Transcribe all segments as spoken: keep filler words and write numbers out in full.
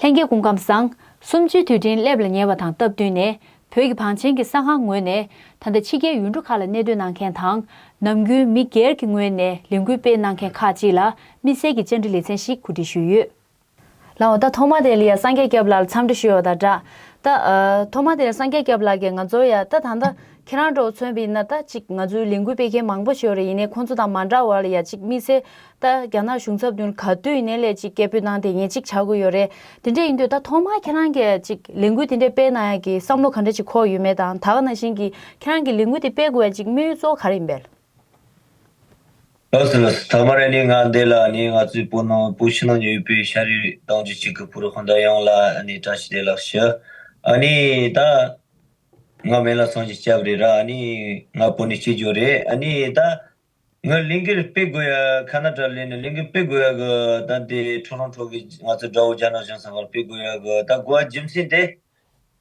ལྷན་རྒྱས་སྐུ་ཁམས་བཟང་། གསུམ་བཅུའི་དུས་དྲན་སླེབས་ལ་ཉེ་བ་དང་སྟབས་བསྟུན་ནས། བོད་ཀྱི་བང་ཆེན་གྱི་གསར་ཁང་ངོས་ནས་ད་ལྟ་ཕྱི་རྒྱལ་ཡུལ་གྲུ་ཁག་ལ་གནས་སྡོད་གནང་མཁན་དང་། ནམ་རྒྱུན་མི་སྒེར་གྱི་ངོས་ནས་ལས་འགུལ་སྤེལ་གནང་མཁན་ཁག་ཅིག་ལ་དམིགས་བསལ་གྱི་བཅར་འདྲི་ལེ་ཚན་ཞིག་གོ་སྒྲིག་ཞུས་ཡོད། ལགས་འོ། ད་ཐོག་མ་དེ་ལ་ཡ་སངས་རྒྱས་སྐྱབས་ལགས་ལ་འཚམས་འདྲི་ཞུ་ཡོད་ད་འདྲ། ད་ཨ་ཐོག་མ་དེ་ལ་སངས་རྒྱས་སྐྱབས་ལགས་ཀྱིས་ང་ཚོ་ཡ་ད་ད་ལྟ་ཁྱེད་རང་འདྲ་བོ་མཚོན་པ་ཡིན་ན། ད་ཅིག་ང་ཚོའི་ལས་འགུལ་སྤེལ་མཁན་མང་པོ་ཞིག་ཡོད་རེད། ཡིན་ནའི་ཁོང་ཚོ་དང་མ་འདྲ་བ་ལ་ཡ་ཅིག་དམིགས་བསལ་ད་རྒྱ་ནག་གཞུང་ཚབ་མདུན་ག་དུས་ཡིན་ནའི་ལས་ཅིག་སྐད་འབོད་གནང་དེ་ངས་ཅིག་བྱ་དགོས་ཡོད་རེད། དེ་འདྲ་ཡིན་དུས་ད་ཐོག་མར་ཁྱེད་རང་གིས་ཅིག་ལས་འགུལ་དེ་འདྲ་སྤེལ་གནང་ཡ་གི་བསམ་བློ་ག་འདྲ་ཅིག་འཁོར་ཡོད་མེད་དང་། ད་ག་ནང་བཞིན་གྱི་ཁྱེད་རང་གིས་ལས་འགུལ་དེ་སྤེལ་དགོས་ཡ་ཅིག་དམིགས་ཡུལ་གཙོ་བོ་ག་རེ་ཡིན་པས། ལགས་སོ་ལགས་སོ། ཐོག་མར་ཨ་ནི་ང་འདི་ལ་ཨ་ནི་ང་ཚོའི་བོད་ནང་བོད་ཕྱི་ནང་ཡོད་པའི་ཤ་རུས་གདུང་རྒྱུད་གཅིག་གི་བོད་རིགས་སྤུན་ཟླ་ཡོངས་ལ་ཨ་ནི་བཀྲ་ཤིས་བདེ་ལེགས་ཞུ། ཨ་ནི་ད་ང་སྨན་བླ་བསམ་གྱི་སྐྱབས་རེད་ར། ཨ་ནི་ང་བོད་ནས་སྐྱེས་རྒྱུ་རེད། ཨ་ནི་ད་ང་ལས་འགུལ་སྤེལ་དགོས་ཡ་ཁ་ན་ཌ་ལ་ནས་ལས་འགུལ་སྤེལ་དགོས་ཡ་གི་ད་འདི་ཊོ་རོན་ཊོ་གི་ང་ཚོ་དགྲ་བོ་རྒྱ་ནག་གཞུང་ཚབ་ལ་སྤེལ་དགོས་ཡ་གི་ད་གོ་བ་རྒྱུ་མཚན་དེ།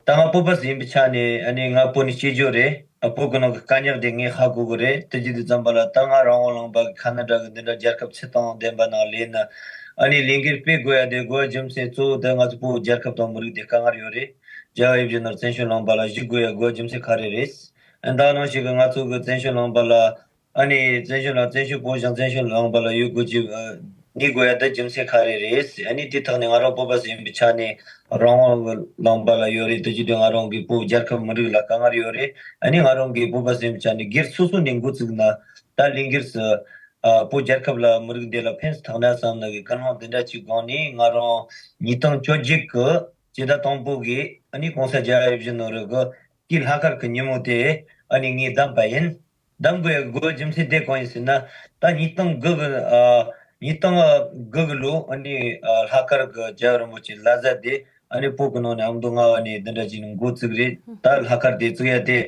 ད་ང་བོད་པ་ཞིག་ཡིན་པའི་ཆ་ནས་ཨ་ནི་ང་བོད་ནས་སྐྱེས་རྒྱུ་རེད། ཨ་བོད་ཀྱི་ནང་གི་དཀའ་རྙོག་དེ་ངས་ཧ་གོ་གི་རེད། དེ་བྱེད་དུས་ཙམ་པ་ལ་ད་ང་རང་དབང་ལུང་པ་གི་ཁ་ན་ཌ་གི་འདི་འདྲ་རྒྱལ་ཁབ་ཚད་དང་ལྡན་པ་ནང་སླེབས་ན། ཨ་ནི་ལས་འགུལ་སྤེལ་དགོས་ཡ་དེ་གོ་བ་རྒྱུ་མཚན་གཙོ་བོ་དེ་ང་ཚོ་བོད་རྒྱལ་ཁབ་དང་མི་རིགས་དེ་དཀའ་ངལ་ཡོད་རེད། རྒྱལ་བ་ཡིད་བཞིན་ནོར་བུ་བཙན་བྱོལ་གླིང་པ་ལ་བཞུགས་དགོས་ཡ་གོ་བ་རྒྱུ་མཚན་ག་རེ་རེད། ཨ་ད་ནང་བཞིན་གི་ང་ཚོ་གི་བཙན་བྱོལ་གླིང་པ་ལ། ཨ་ནི་བཙན་བྱོལ་ལ་བཙན་བྱོལ་བོད་ཞིང་བཙན་བྱོལ་གླིང་པ་ལ་ཡོད་དགོས་ཀྱི་ཨ་གནས་དགོས་ཡ་ད་རྒྱུ་མཚན་ག་རེ་རེད། ཨ་ནི་དེ་ཐོག་ནས་ང་རང་བོད་པ་ཞིག་ཡིན་པའི་ཆ་ནས་རང་དབང་གི་ལུང་པ་ལ་ཡོད་རེད། དེ་བྱེད་དུས་ང་རང་གི་བོད་རྒྱལ་ཁབ་མི་རིགས་ལ་དཀའ་ངལ་ཡོད་རེད། ཨ་ནི་ང་རང་གི་བོད་པ་ཞིག་ཡིན་པའི་ཆ་ནས་སྒེར་སོ་སོ་ནས་འགོ་བཙུགས་ན་ད་ལས་འགུལ་སུ་ཨ་བོད་རྒྱལ་ཁབ་ལ་མི་རིགས་འདི་ལ་ཕན་ཐོགས་ན་བསམ་ནས་གི་ཀུན་སློང་འདི་འདྲ་ཅིག་སྒང་ནས། ང་རང་ཉིས་སྟོང་བཅོ་བརྒྱད་གི་སྤྱི་ཟླ་དང་པོ་གི་ཨ་ནི་༸གོང་ས་རྒྱལ་བ་ཡིད་བཞིན་ནོར་བུ་གི་སྐུའི་ལྷག་དཀར་གི་ཉིན་མོ་དེ་ཨ་ནི་ངས་བདམས་པ་ཡིན། བདམས་དགོས་ཡ་གི་རྒྱུ་མཚན་དེ་གང་ཡིན་ཟེར་ན། ད་ཉིས་སྟོང་དགུ་གི་ཨ་ཉིས་སྟོང་དགུ་གི་ལོ་ཨ་ནི་ཨ་ལྷག་དཀར་གི་རྒྱལ་བ་རིན་པོ་ཆེ་བླ་གཟའ་དེ་ཨ་ནི་བོད་གི་ནང་ནས་ཨ་མདོ་རྔ་བ་ནས་འདི་འདྲ་ཅིག་ནས་འགོ་བཙུགས་རེད། ད་ལྷག་དཀར་དེ་བཙུགས་ཡ་དེ་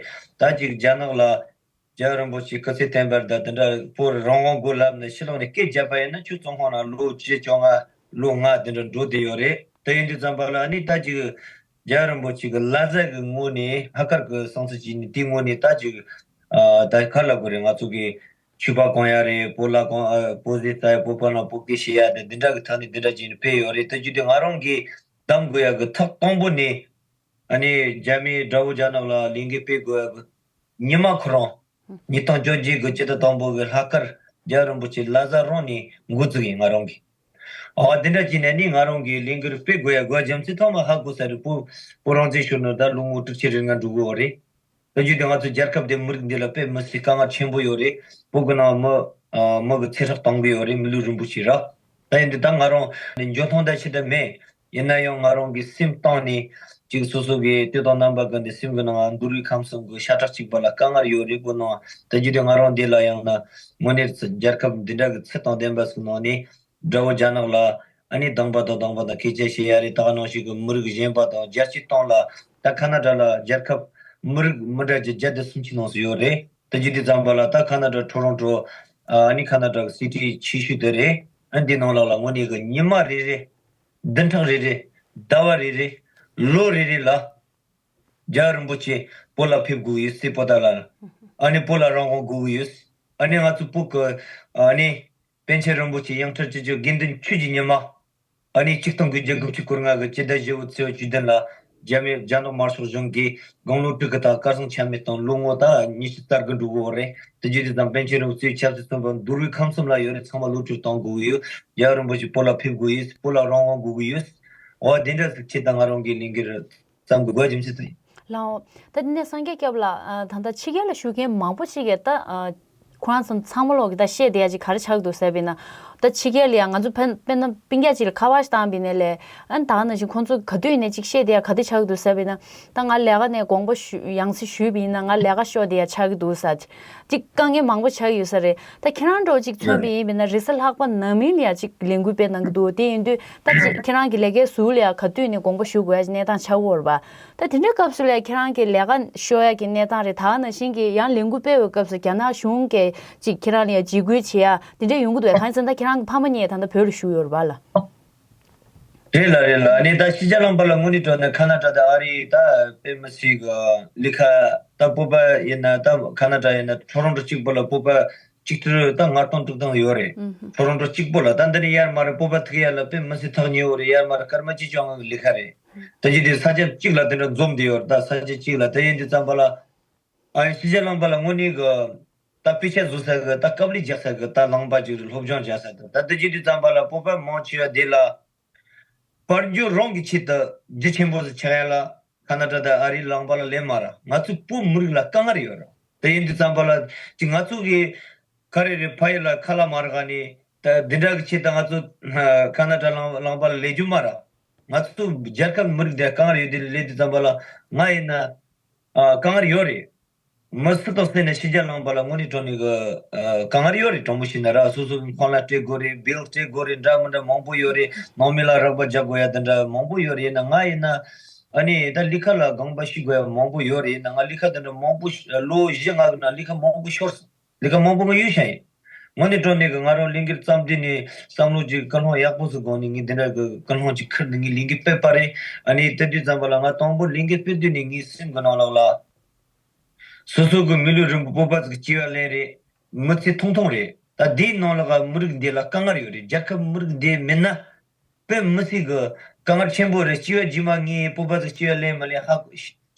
ད་ཅིག་རྒྱ་ནག་ལ་རྒྱལ་བ་རིན་པོ་ཆེ་སྐུ་ཚེ་བརྟན་པར་ད་དེ་འདྲ་བོད་རང་དབང་དགོས་ལབ་ནས་ཕྱི་ལོགས་ནས་སྐད་བརྒྱབ་པ་ཡིན་ན། ཁྱོད་བཙོན་ཁང་ནང་ལོ་བཅུ་བཅོ་ལྔ་ལོ་ལྔ་དེ་འདྲ་འགྲོ་བསྡད་ཡོད་རེད། དེ་ཡིན་དུས་ཙམ་པ་ལ་ཨ་ནི་ད་ཅིག་རྒྱལ་བ་རིན་པོ་ཆེ་གི་བླ་གཟའ་གི་ངོས་ནས་ལྷག་དཀར་གི་སྲུང་བརྩི་བྱས་ནས་དེའི་ངོས་ནས་ད་ཅིག་ཨ་ད་ག་ལབ་དགོས་རེད། ང་ཚོ་གི་ཆོས་པ་གང་ཡ་རེད། བོད་ལྭ་གང་ཨ་བོད་ཟས་ཟ་ཡ། བོད་པ་ནང་བོད་སྐད་བཤད་ཡ་དེ་འདི་འདྲ་གི་ཐོག་ནས་འདི་འདྲ་བྱས་ནས་སྤེལ་ཡོད་རེད། དེ་བྱེད་དུས་ང་རང་གིས་བདམས་དགོས་ཡ་གི་ཐོག་དང་པོ་ནས་ཨ་ནི་རྒྱ་མིའི་དགྲ་བོ་རྒྱ་ནག་ལ་ལས་འགུལ་སྤེལ་དགོས་ཡ་གི་ཉི་མ་ཁོ་རང་ཉིས་སྟོང་བཅོ་བརྒྱད་གི་སྤྱི་ཟླ་དང་པོ་གི་ལྷག་དཀར་རྒྱལ་བ་རིན་པོ་ཆེ་བླ་གཟའ་རང་ནས་འགོ་བཙུགས་ཡིན་ང་རང་གིས། ཨ་འདི་འདྲ་བྱས་ནས་ནི་ང་རང་གིས་ལས་འགུལ་སྤེལ་དགོས་ཡ་གོ་བ་རྒྱུ་མཚན་ཐོག་མ་ཧ་གོ་ས་རེད། བོད་བོད་རང་བཙན་ཤོར་ནས་ད་ལོ་ངོ་དྲུག་ཅུ་རེ་ལྔ་འགྲོ་གི་ཡོད་རེད། ད་བརྒྱུད་དེ་ང་ཚོ་རྒྱལ་ཁབ་དེ་མི་རིགས་འདི་ལ་དཔེ་མི་སྲིད་དཀའ་ངལ་ཆེན་པོ་ཡོད་རེད། བོད་གི་ནང་མི་ཨ་མི་གི་ཚེ་སྲོག་གཏོང་གི་ཡོད་རེད། མི་ལུས་རིན་པོ་ཆེ་ར། ད་ཡིན་དུས་ད་ང་རང་འཇོན་ཐང་ད་ཆེ་ད་མེད། ཡིན་ན་ཡང་ང་རང་གི་སེམས་གཏིང་ནས་ཅིག་སོ་སོ་གི་ལྟོས་དང་རྣམ་པ་ཀུན་ཏུ་སེམས་ཀྱི་ནང་འདུལ་བའི་ཁམས་གསུམ་གྱི་ཤ་ཁྲག་གཅིག་པ་ལ་དཀའ་ངལ་ཡོད་རེད། བོད་ནང་ད་བརྒྱུད་དེ་ང་རང་འདི་ལ་ཡང་ན་དངོས་གནས་རྒྱལ་ཁབ་འདི་འདྲ་གི་ཚད་དང་ལྡན་པ་ཞིག་ནང་ནས་དགྲ་བོ་རྒྱ་ནག་ལ་ཨ་ནི་སྡང་པ་དང་སྡང་པ་དང་སྐད་ཆ་བཤད་ཡ་རེད། ད་ག་ནང་བཞིན་གྱི་མི་རིགས་གཞན་པ་དང་རྒྱལ་སྤྱིའི་སྟེང་ལ་ད་ཁ་ན་ཌ་ལ་རྒྱལ་ཁབ་མི་རིགས་མི་འདྲ་ཅིག་བརྒྱ་དང་སུམ་ཅུ་ནང་སུ་ཡོད་རེད། ད་བརྒྱུད་དེ་ཙམ་པ་ལ་ད་ཁ་ན་ཌ་ཊོ་རོན་ཊོ་ཨ་ནི་ཁ་ན་ཌ་གི་སི་ཊི་ཆེ་ཤོས་དེ་རེད། ཨ་འདི་ནང་ལ་ལ་དངོས་གནས་གི་ཉི་མ་རེ་རེ། བདུན་ཕྲག་རེ་རེ། ཟླ་བ་རེ་རེ། ལོ་རེ་རེ་ལ། རྒྱལ་བ་རིན་པོ་ཆེ་བོད་ལ་ཕེབས་དགོས་ཡོད་ཟེར། བོད་དར་ལ། ཨ་ནི་བོད་ལ་རང་དབང་དགོས་ཀྱི་ཡོད། ཨ་ནི་ང་ཚོ་བོད་ཀྱི་ཨ་ནི་པཎ་ཆེན་རིན་པོ་ཆེ་ཡང་ཁྲི་བཅུ་བཅུ་དགེ་འདུན་ཆོས་ཀྱི་ཉི་མ། ཨ་ནི་ཆིག་སྟོང་དགུ་བརྒྱ་དགུ་བཅུ་གོ་ལྔ་གི་སྤྱི་ཟླ་བཞི་པའི་ཚེས་བཅུ་བདུན་ལ་རྒྱ་མི་རྒྱ་ནག་དམར་ཤོག་གཞུང་གིས་དགུང་ལོ་དྲུག་གི་ཐག་གར་སོང་ཆ་མེད་བཏང་། ལོ་ངོ་ད་ཉི་ཤུ་རྩ་དགུ་འགྲོ་གི་ཡོད་རེད། དེ་བརྒྱུད་དེ་ཙམ་པཎ་ཆེན་རིན་པོ་ཆེའི་ཆབ་སྲིད་བཙོན་པ་འདུལ་བའི་ཁམས་གསུམ་ལ་ཡོད་རེད། ཚང་མ་གློད་བཀྲོལ་གཏོང་དགོས་ཀྱི་ཡོད། རྒྱལ་བ་རིན་པོ་ཆེ་བོད་ལ་ཕེབས་དགོས་ཡོད། བོད་ལ་རང་དབང་དགོས་ཀྱི་ཡོད། འོ་དེ་འདྲ་ཟིག་ཆེད་དུ་ང་རང་གི་ལས་འགུལ་བརྩམས་དགོས་དགོས་རྒྱུ་མཚན་དེ་ཡིན། ལགས་འོ། ད་དེ་ནས་སངས་རྒྱས་སྐྱབས་ལགས། ཨ་ད་ལྟ་ཕྱི་རྒྱལ་ལ་བཞུགས་མཁན་མང་པོ་ཞིག་གིས་ད་ཨ་ཁོ་རང་ཚོ་ཚང་མ་ལོག་གི་ད་བཤད་བསྡད་ཡ་ཅིག་ག་རེ་ཆགས་ཀྱི་འདུག་ཟེར་བ་ཡིན་ན། ད་ཕྱི་རྒྱལ་ལ་ཡང་ང་ཚོ་ཕན་དཔེར་ན་སྤུན་ཀྱག་ཅིག་ལ་ཁ་པར་ཞིག་བཏང་བ་ཡིན་ནའི་ལས། ཨ་ནི་ད་ག་ནང་བཞིན་ཁོང་ཚོ་ག་དུས་ཡིན་ནའི་ཅིག་བཤད་བསྡད་ཡ་ག་དུས་ཆགས་ཀྱི་འདུག་ཟེར་བ་ཡིན་ན། ད་ང་ལས་ཀ་ནས་དགོངས་པ་ཞུ་ཡང་སེ་ཞུས་པ་ཡིན་ན་ང་ལས་ཀ་ཤོར་བསྡད་ཡ་ཆགས་ཀྱི་འདུག་ཟེར། ཅིག་དཀའ་ངལ་མང་པོ་ཆགས་ཡོད་ས་རེད། ད་ཁྱེད་རང་འདྲ་བོ་ཅིག་མཚོན་པ་ཡིན་པ་ཡིན་ན་རེས་གཟའ་ལྷག་པ་ནམ་ཡིན་ལ་ཡ་ཅིག་ལས་འགུལ་སྤེལ་གནང་གི་འདུག་དེ་ཡིན་དུས་ད་ཅིག་ཁྱེད་རང་གི་ལས་ཀའི་ཟུར་ལ་ཡ་ག་དུས་ནས་དགོངས་པ་ཞུ་དགོས་ཡ་གནས་སྟངས་ཆགས་ཀྱི་ཡོད་རེད་པ། ད་དེ་འདྲའི་སྐབས་སུ་ལ་ཡ་ཁྱེད་རང་གི་ལས་ཀ་ཤོར་ཡ་གི་གནས་སྟངས་རེད། ད་ག་ནང་བཞིན་གྱི་ཡང་ལས་འགུལ་སྤེལ་བའི་སྐབས་སུ་རྒྱ་ནག་གཞུང་གིས་ཅིག་ཁྱེད་རང་ལ་ཡ་འཇིགས་སྐུལ་བྱེད་ཡ་དེ་འདྲ་ཡོང་གི་འདུག་ག་གང་ཡིན་ཟེར་ན་ད་ཁྱེད་རང་གི་ཕ་མ་གཉིས་ད་ལྟ་བོད་ལ་བཞུགས་ཡོད་རེད་པ་ལགས། རེད་ལགས་རེད་ལགས། ཨ་ནི་ད་ཕྱི་རྒྱལ་ལུང་པ་ལ་དངོས་གནས་དྲང་གནས་ཁ་ན་ཌ་དང་ཨ་རི་ད་དཔེ་མི་སྲིད་གི་ལས་ཀ་ད་བོད་པ་ཡིན་ན་ད་ཁ་ན་ཌ་ཡིན་ན་ཊོ་རོན་ཊོ་གཅིག་པོ་ལ་བོད་པ་ གཅིག་ཁྲི་ད་ལྔ་སྟོང་དྲུག་སྟོང་ཡོད་རེད། ཨུམ་ཧུམ། ཊོ་རོན་ཊོ་གཅིག་པོ་ལ། ད་འདི་ནས་ཡར་མར་སྤོབས་པ་ཐུག་ཡ་ལ་དཔེ་མི་སྲིད་ཐག་ཉེ་བོ་རེད། ཡར་མར་སྐར་མ་གཅིག་བཅོ་ལྔ་གི་ལས་ཀ་རེད། ད་ཅི་དེ་ས་ཆ་གཅིག་ལ་དེ་འདྲ་འཛོམས་བསྡད་ཡོད་རེད། ད་ས་ཆ་གཅིག་ལ་ད་ཡིན་དུས་ཙམ་པ་ལ། ཨ་ཡིན་ཕྱི་རྒྱལ་ལུང་པ་ལ་དངོས་གནས་གི་ད་དཔེ་ཆ་བཟོ་ས་གི་ད་དཀའ་ལས་རྒྱག་ས་གི་ད་ལུང་པ་ཅིག་རེད། སློབ་སྦྱོང་བྱ་ས་དང་། ད་ད་ཅི་དེ་ཙམ་པ་ལ་སྤོབས་པ་མང་ཆེ་བ་དེ་ལ་དཔལ་འབྱོར་རང་གི་ཆེད་དུ་རྒྱུ་ཆེན་པོ་ཞིག་ཆགས་ཡ་ལ་ཁ་ན་ཌ་དང་ཨ་རིའི་ལུང་པ་ལ་ལེན་མ་ར། ང་ཚོའི་བོད་མི་རིགས་ལ་དཀའ་ངལ་ཡོད་ར། དེ་ཡིན་དུས་ཙམ་པ་ལ་ཅིག་ང་ཚོ་གི་ག་རེ་རེད། ཕ་ཡུལ་ལ་ཁ་ལག་མ་རག་ནི་ད་འདི་འདྲ་གི་ཆེད་དུ་ང་ཚོ་ཁ་ན་ཌ་ལུང་ལུང་པ་ལ་ལས་རྒྱུ་མ་ར། ང་ཚོ་རྒྱལ་ཁབ་མི་རིགས་དེ་དཀའ་ངལ་ཡོད་དེ་ལས་དུས་ཙམ་པ་ལ་ང་ཡིན་ན་ཨ་དཀའ་ངལ་ཡོད་རེད། མི་སུ་དང་སུ་ནས་ཕྱི་རྒྱལ་ལུང་པ་ལ་དངོས་གནས་དྲང་གནས་གི་ཨ་དཀའ་ངལ་ཡོད་རེད། དྲང་པོ་བཤད་ན་ར། སོ་སོ་གི་ཁང་གླ་སྤྲད་དགོས་རེད། བིལ་སྤྲད་དགོས་རེད། འདྲ་མི་འདྲ་མང་པོ་ཡོད་རེད། ནང་མི་ལ་རོགས་པ་རྒྱག་དགོས་ཡ་དེ་འདྲ་མང་པོ་ཡོད་རེད། ཡིན་ན་ང་ཡིན་ན་ཨ་ནི་ད་ལས་ཀ་ལ་དགོངས་པ་ཞུ་དགོས་ཡ་མང་པོ་ཡོད་རེད། ཡིན་ན་ང་ལས་ཀ་དེ་འདྲ་མང་པོ་ཞུ་ལོ་བཞི་ལྔ་གི་ནང་ལས་ཀ་མང་པོ་ཤོར་སོང་། ལས་ཀ་མང་པོ་ང་གཡུག་བཞག་ཡིན། དངོས་གནས་དྲང་གནས་ཀྱི་ང་རང་ལས་འགུལ་བརྩམས་དུས་ནས་བསམ་བློ་ཅིག་ཀུན་སློང་ཡག་པོ་ཞིག་སྒོ་ནས་ངས་འདི་འདྲ་གི་ཀུན་སློང་ཅིག་ཁུར་ནས་ངས་ལས་འགུལ་སྤེལ་པ་རེད། ཨ་ནི་དེ་དུས་ཙམ་པ་ལ་ང་དང་པོ་ལས་འགུལ་སྤེལ་དུས་ནས་ངའི་སེམས་ཀྱི་ནང་ལོགས་ལ། སོ་སོ་གི་མི་ལུས་རིན་པོ་སྤོབས་པ་ཞིག་སྐྱེ་བ་ལེན་རེད། མི་ཚེ་ཐུང་ཐུང་རེད། ད་འདིའི་ནང་ལོགས་ལ་མི་རིགས་འདི་ལ་དཀའ་ངལ་ཡོད་རེད། རྒྱལ་ཁབ་མི་རིགས་འདི་མེད་ན། དཔེ་མི་སྲིད་གི་དཀའ་ངལ་ཆེན་པོ་རེད། སྐྱེ་བ་རྗེས་མ་ངའི་སྤོབས་པ་ཞིག་སྐྱེ་བ་ལེན་མ་ལེན་ཧ་གོ་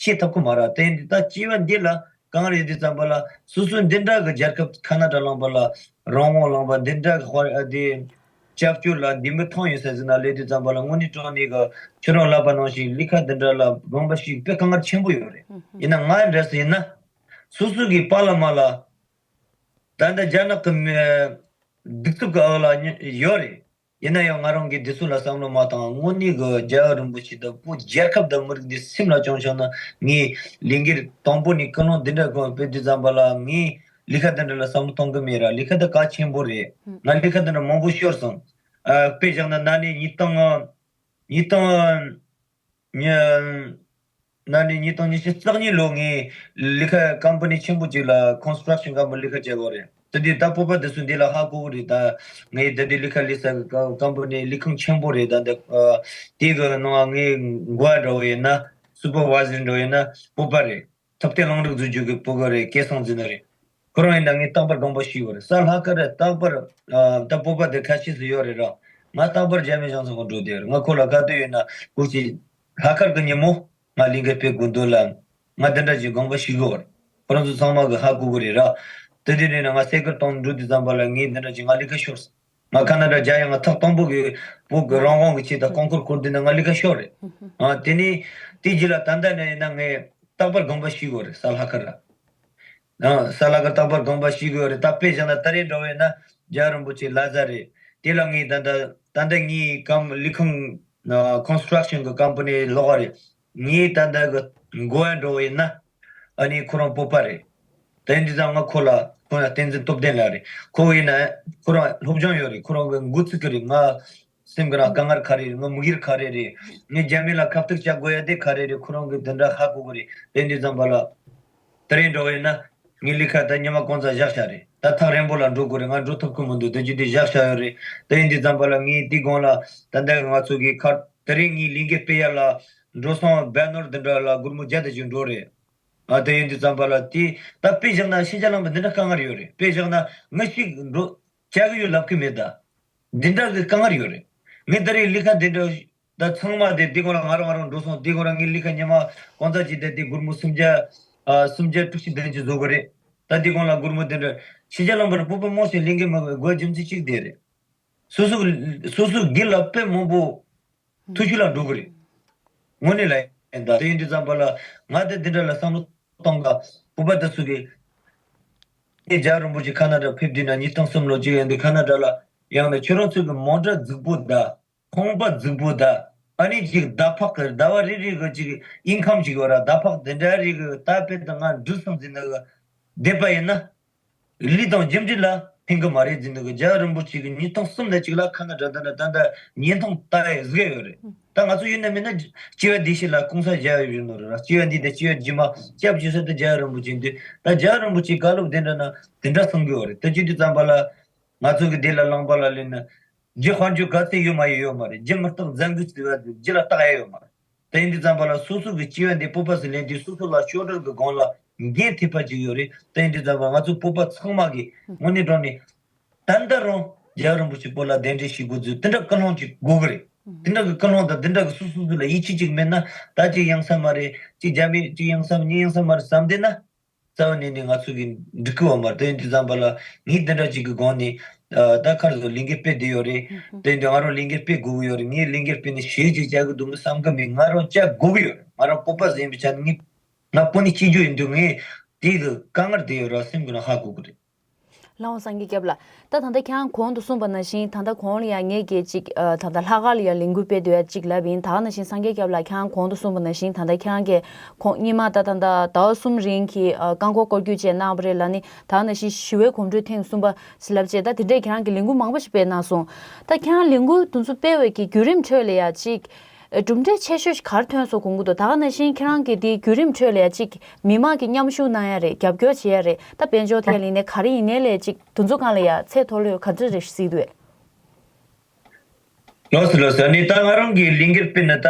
ཤེས་ཐུབ་ཀྱི་མ་རེད། དེ་འདི་ད་སྐྱེ་བ་འདི་ལ་དཀའ་ངལ་ཡོད་དུས་ཙམ་པ་ལ་སོ་སོ་འདི་འདྲ་གི་རྒྱལ་ཁབ་ཁ་ན་ཌ་ལུང་པ་ལ་རང་དབང་ལུང་པ་འདི་འདྲ་གི་དཔལ་ཨ་དེ་སྐྱབས་བཅོལ་ལ་འདི་མི་ཐང་ཡོད་ས་ཟིན་ན་ལས་དུས་ཙམ་པ་ལ་དངོས་གནས་དྲང་གནས་གི་ཁྱོད་རང་ལབ་པ་ནང་བཞིན་ལས་ཀ་འདི་འདྲ་ལ་དགོངས་པ་ཞིག་དཔེ་དཀའ་ངལ་ཆེན་པོ་ཡོད་རེད། ཡིན་ན་ང་འདྲ་ཟིན་ན་སོ་སོ་གི་པཱ་ལགས་མ་ལགས་ད་ལྟ་རྒྱ་ནག་གི་མི་གདུག་རྩུབ་གི་འོག་ལ་ཡོད་རེད། ཡིན་ན་ཡང་ང་རང་གིས་འདི་ཚོ་ལ་བསམ་བློ་མ་བཏང་། དངོས་གནས་གི་རྒྱལ་བ་རིན་པོ་ཆེ་དང་བོད་རྒྱལ་ཁབ་དང་མི་རིགས་འདི་སེམས་ལ་བཅངས་བཞག་ན་ངས་ལས་འགུལ་དང་པོ་ནས་ཀུན་སློང་འདི་འདྲ་གོ་སྤེལ་དུས་ཙམ་པ་ལ་ངས་ལས་ཀ་འདི་འདྲ་ལ་བསམ་བློ་གཏོང་གི་མེད་ར། ལས་ཀ་འདི་གལ་ཆེན་པོ་རེད། ང་ལས་ཀ་འདི་འདྲ་མང་པོ་ཤོར་སོང་། ཨ་དཔེ་བཞག་ན་ན་ནིང་ཉིས་སྟོང་ཉིས་སྟོང་ཉི་ན་ནིང་ཉིས་སྟོང་ཉི་ཤུ་རྩ་གཉིས་ལོ་ངས་ལས་ཀ་ཀམ་པ་ནི་ཆེན་པོ་ཅིག་ལ་ཀོན་སི་ཊརག་ཤན་ཀམ་པ་ནི་ལས་ཀ་བྱེད་དགོས་རེད། ད་དེ་ད་སྤོབས་པ་དེ་ཚོ་འདི་ལ་ཧ་གོ་གི་རེད། ད་ངས་ད་དེ་ལས་ཀ་ལས་ས་གི་ཀམ་པ་ནི་ལས་ཁུངས་ཆེན་པོ་རེད། ད་འདི་དེ་གི་ནང་ངས་འགོ་བ་འདྲ་བོ་ཡིན་ན་སུ་པར་ཝའི་ཟར་འདྲ་བོ་ཡིན་ན་སྤོབས་པ་རེད། ཐུབ་བསྟན་གླིང་རིག་མཛོད་ཅུས་ཀྱི་ཕྲུ་གུ་རེད། སྐལ་བཟང་འཛིན་ནི་རེད། ཁོ་རང་ཡིན་ན་ངས་རྟག་པར་དགོངས་པ་ཞུས་པ་རེད། ས་ལྷག་དཀར་རེད། རྟག་པར་ཨ་ད་སྤོབས་པ་དེ་ཁ་ཤས་སུ་ཡོད་རེད་ར། ང་རྟག་པར་རྒྱ་མི་ཞང་ཚང་གི་འགྲོ་དེ་རེད། ང་ཁོ་ལ་ག་དུས་ཡོད་ན་སྐུ་མཁྱེན་ལྷག་དཀར་གི་ཉིན་མོ་ང་ལས་འགུལ་སྤེལ་དགོས་འདུག་ལ། ང་དེ་འདྲ་ཅིག་དགོངས་པ་ཞུ་གི་ཡོད་རེད། ཁོ་རང་ཚོ་ཚང་མ་གི་ཧ་གོ་གི་རེད་ར། དེ་དུས་ནས་ང་སེ་གར་གཏོང་འགྲོ་དུས་ཙམ་པ་ལ་ངས་འདི་འདྲ་ཅིག་ང་ལས་ཀ་ཤོར་སོང་། ང་ཁ་ན་ཌ་རྒྱ་ཡང་ང་ཐོག་དང་པོ་གི་བོད་ཀྱི་རང་དབང་གི་ཆེད་དུ་ཀོང་ཀུར་ཁུར་དུས་ན་ང་ལས་ཀ་ཤོར་རེད། ཨ་དེ་ནས་དེ་རྗེས་ལ་ད་ལྟ་ནས་ཡིན་ན་ངས་རྟག་པར་དགོངས་པ་ཞུ་དགོས་རེད། ས་ལྷག་དཀར་ལ། ཨ་ས་ལྷག་དཀར་རྟག་པར་དགོངས་པ་ཞུ་དགོས་རེད། ད་དཔེ་བཞག་ན་ད་རེས་འགྲོ་བས་ན་རྒྱལ་བ་རིན་པོ་ཆེ་ལ་ཟ་རེད། དེ་ལ་ངས་ད་ལྟ་ད་ལྟ་ངའི་ཀམ་ལས་ཁུངས་ཀོན་སི་ཊརག་ཤན་གི་ཀམ་པ་ནི་ལོག་པ་རེད། ངས་ད་ལྟ་གི་འགོ་བ་འགྲོ་བས་ན་ཨ་ནི་ཁོ་རང་སྤོབས་པ་རེད། དེ་འདི་ཙང་ང་ཁོ་ལ་ཁོ་ལ་བསྟན་འཛིན་སྟོབས་ལྡན་ལགས་རེད། ཁོ་ཡིན་ན་ཁོ་རང་སློབ་སྦྱོང་ཡོད་རེད། ཁོ་རང་གི་འགོ་ཚུགས་ཀྱི་རེད། ང་སེམས་ཀྱི་ནང་དཀའ་ངལ་ག་རེ་རེད། ང་མིག་ཡར་ག་རེ་རེད། ངས་རྒྱ་མི་ལ་ཁ་གཏུག་བྱ་དགོས་ཡ་དེ་ག་རེ་རེད། ཁོ་རང་གི་དེ་འདྲ་ཧ་གོ་གི་རེད། དེ་འདི་ཙམ་པ་ལ་དེ་རིང་འགྲོ་བས་ན་ངའི་ལས་ཀ་ད་ཉི་མ་གང་ཙམ་བཞག་བཞག་རེད། ད་ཐག་རིང་པོ་ལ་འགྲོ་དགོས་རེད། ང་འགྲོ་ཐུབ་ཀྱི་མི་འདུག་དེ་རྒྱུ་དེ་བཞག་བཞག་ཡོད་རེད། དེ་ཡིན་དུས་ཙམ་པ་ལ་ངས་དེའི་སྒང་ལ་ད་ལྟ་ང་ཚོ་གི་ཁ་དེ་རིང་ངའི་ལས་འགུལ་སྤེལ་ཡ་ལ་འགྲོ་སོང་བེ་ནོར་དེ་འདྲ་ལ་སྒོར་མོ་བརྒྱ་དེ་ཅིག་འགྲོ་རེད། ཨ་དེ་ཡིན་དུས་ཙམ་པ་ལ་དེ་ད་དཔེ་བཞག་ན་ཕྱི་རྒྱལ་ལུང་པ་འདི་འདྲ་དཀའ་ངལ་ཡོད་རེད། དཔེ་བཞག་ན་ང་ཞིག་འགྲོ་བྱ་གི་ཡོད་ལབ་གི་མེད། ད་འདི་འདྲ་གི་དཀའ་ངལ་ཡོད་རེད། ངས་ད་རེས་ལས་ཀ་འདི་འདྲ་ད་ཚང་མ་དེ་འདི་སྒང་ལ་ང་རང་ང་རང་འགྲོ་སོང་། འདི་སྒང་ལ་ངའི་ལས་ཀ་ཉི་མ་གང་ཙམ་ཅིག་དེ་འདི་སྒོར་མོ་སུམ་བརྒྱ་ཨ་སུམ་བརྒྱ་དྲུག་ཅུ་དེ་ཅིག་བཟོ་གི་རེད། ད་འདི་སྒང་ལ་སྒོར་མོ་དེ་འདྲ་ཕྱི་རྒྱལ་ལུང་པར་སྤོབས་པ་རྨོངས་ཤིང་ལས་འགུལ་མ་དགོས་རྒྱུ་མཚན་གཅིག་དེ་རེད། སོ་སོ་སོ་སོའི་སྒེར་ལ་དཔེ་མང་པོ་འཐུ་ཤུལ་ལ་འགྲོ་གི་རེད། དངོས་གནས་ལ་ཡིན་ད། དེ་ཡིན་དུས་ཙམ་པ་ལ་ང་དེ་འདི་འདྲ་ལ་བསམ་བློ་གཏོང་ག་སྤོབས་པ་དེ་ཚོ་གི་ཨེ་རྒྱལ་བ་རིན་པོ་ཆེ་ཁ་ན་ཌ་ཕེབས་དུས་ན་ཉིས་སྟོང་གསུམ་ལོ་གཅིག་ཡིན་དུས་ཁ་ན་ཌ་ལ་ཡང་ན་ཁྱོད་རང་ཚོ་གི་མོ་ཊ་རྫིག་པོ་ད་ཁང་པ་རྫིག་པོ་ད་ཨ་ནི་ཅིག་ཟླ་ཕོགས་གི་ཟླ་བ་རེ་རེ་གི་ཅིག་ཨིན་ཁམ་ཅིག་ཡོད་ར། ཟླ་ཕོགས་དེ་འདྲ་རེ་གི་ད་དཔེ་ད་ང་འགྲུལ་སོང་ཟིན་ན་གི་བསྡད་པ་ཡིན་ན། ལུས་དང་རྒྱུ་འབྲས་ལ་ཕན་གི་མ་རེད་ཟེར་འདུག་གི། རྒྱལ་བ་རིན་པོ་ཆེ་གིས་ཉིས་སྟོང་གསུམ་ནས་གཅིག་ལ་ཁ་ན་ཌ་ད་ན་ད་ལྟ་བརྙན་ཐུང་ལྟ་ཡ་ཟིག་ཡོད་རེད། ད་ང་ཚོ་ཡིན་ན་མིན་ན་སྐྱེ་བ་འདི་ཕྱི་ལ་གོང་ས་རྒྱལ་བ་ཡོད་ནོ་རེད་ར། སྐྱེ་བ་འདི་དང་སྐྱེ་བ་རྗེས་མ་སྐྱབས་བཅོལ་ས་དེ་རྒྱལ་བ་རིན་པོ་ཆེ་འདུག་ད་རྒྱལ་བ་རིན་པོ་ཆེ་བཀའ་སློབ་དེ་འདྲ་ན་དེ་འདྲ་གསུང་གི་ཡོད་རེད། ད་ཅི་དུས་ཙམ་པ་ལ་ང་ཚོ་གི་དེ་ལ་ལུང་པ་ལ་སླེབས་ན་རྒྱུ་དཔལ་འབྱོར་ག་ཚད་ཡོད་མ་ཡོད་ཡོད་མ་རེད། རྒྱུ་མི་རྟག་བཟང་གི་ཟེར་བ་རྒྱུ་ལ་བཏགས་ཡ་ཡོད་མ་རེད། དེ་ཡིན་དུས་ཙམ་པ་ལ་སོ་སོ་གི་སྐྱེ་བ་འདི་སྤོབས་པ་ཟིག་ལེན་དུས་སོ་སོ་ལ་སྐྱོ་གྲོལ་གི་སྒང་ལ་ འགན་ཐེབས་པ་ཅིག་ཡོད་རེད། དེ་འདྲ་ཙམ་པ་ང་ཚོ་བོད་པ་ཚང་མ་གི་དངོས་གནས་དྲང་ནས་ད་ལྟ་རང་རྒྱལ་བ་རིན་པོ་ཆེ་བོད་ལ་གདན་འདྲེན་ཞུ་དགོས་ཚུལ་དེ་འདྲ་ཀུན་སློང་ཅིག་དགོས་གི་རེད། དེ་འདྲ་གི་ཀུན་སློང་དང་དེ་འདྲ་གི་སོ་སོ་སོ་ལ་ཡིད་ཆེས་ཅིག་མེད་ན་ད་ཅིག་ཡང་ས་མ་རེད། ཅིག་རྒྱ་མི་ཅིག་ཡང་ས་མ་གཉིས་ཡང་ས་མ་རེད་བསམ་བསྡད་ན། རྩ་བ་ནས་ནས་ང་ཚོ་གི་འགྲིག་གི་ཡོད་མ་རེད། དེ་ཡིན་དུས་ཙམ་པ་ལ་ངས་འདི་འདྲ་ཅིག་གི་སྒང་ནས་ཨ་ད་ཁར་ཚོ་ལས་འགུལ་སྤེལ་བསྡད་ཡོད་རེད། དེ་ཡིན་དུས་ང་རང་ལས་འགུལ་སྤེལ་དགོས་ཀྱི་ཡོད་རེད། ངས་ལས་འགུལ་སྤེལ་ནས་ཞེ་ཅིག་བྱ་གི་འདུག་མི་བསམ་གི་མེད། ང་རང་བྱ་དགོས་ཀྱི་ཡོད་རེད། ང་རང་བོད་པ་ཟིག་ཡིན་པའི་ཆ་ནས་ངས་ང་བོད་ནས་སྐྱེས་རྒྱུ་ཡིན་དུས་ངས་དེ་གི་དཀའ་ངལ་དེ་ཡོད་ར་སེམས་གི་ནང་ཧ་གོ་གི་རེད། ལགས་འོང་སངས་རྒྱས་སྐྱབས་ལགས། ད་ད་ལྟ་ཁྱེད་རང་གོང་དུ་གསུངས་པ་ནང་བཞིན་ད་ལྟ་གོང་ལ་ཡང་ངས་ཀྱིས་ཅིག་ཨ་ད་ལྟ་ལྷག་དཀར་ལ་ཡང་ལས་འགུལ་སྤེལ་སྡོད་ཡ་ཅིག་ལབ་ཡིན། ད་ག་ནང་བཞིན་སངས་རྒྱས་སྐྱབས་ལགས་ཁྱེད་རང་གོང་དུ་གསུངས་པ་ནང་བཞིན་ད་ལྟ་ཁྱེད་རང་གིས་གོང་སྔོན་མ་ད་ད་ལྟ་ཟླ་བ་གསུམ་རིང་གི་ཨ་རྐང་འཁོར་སྐོར་སྐྱོད་བཅས་གནང་བ་རེད་ལ་ནི་ད་ག་ནང་བཞིན་ཞི་བའི་གོམ་བགྲོད་ཐེངས་གསུམ་པ་ཞིག་ལབ་བྱས་ད་དེ་འདྲས་ཁྱེད་རང་གིས་ལས་འགུལ་མང་པོ་ཞིག་སྤེལ་གནང་སོང་། ད་ཁྱེད་རང་ལས་འགུལ་དེ་ཚོ་སྤེལ་བའི་གི་བརྒྱུད་རིམ་ཁྲོད་ལ་ཡ་ཅིག་གྲུབ་འབྲས་ཆེ་ཤོས་ཤིག་ག་རེ་ཐོན་སོང་དགོངས་ཀྱི་འདུག་ད་ག་ནང་བཞིན་ཁྱེད་རང་གིས་དེའི་བརྒྱུད་རིམ་ཁྲོད་ལ་ཡ་གཅིག་མི་མང་གིས་མཉམ་ཞུགས་གནང་ཡ་རེད། རྒྱབ་སྐྱོར་བྱེད་ཡ་རེད། ད་དཔལ་འབྱོར་ཐད་ལ་ཡིན་ནའི་ག་རེ་ཡིན་ནའི་ལས་གཅིག་དེ་ཚོ་སྒང་ལ་ཡ་ཚད་མཐོ་ལོས་ག་འདྲ་རེ་གཟིགས་འདུག་ལགས་སོ་ལགས་སོ། ཨ་ནི་ད་ང་རང་གིས་ལས་འགུལ་སྤེལ་ནས་ད་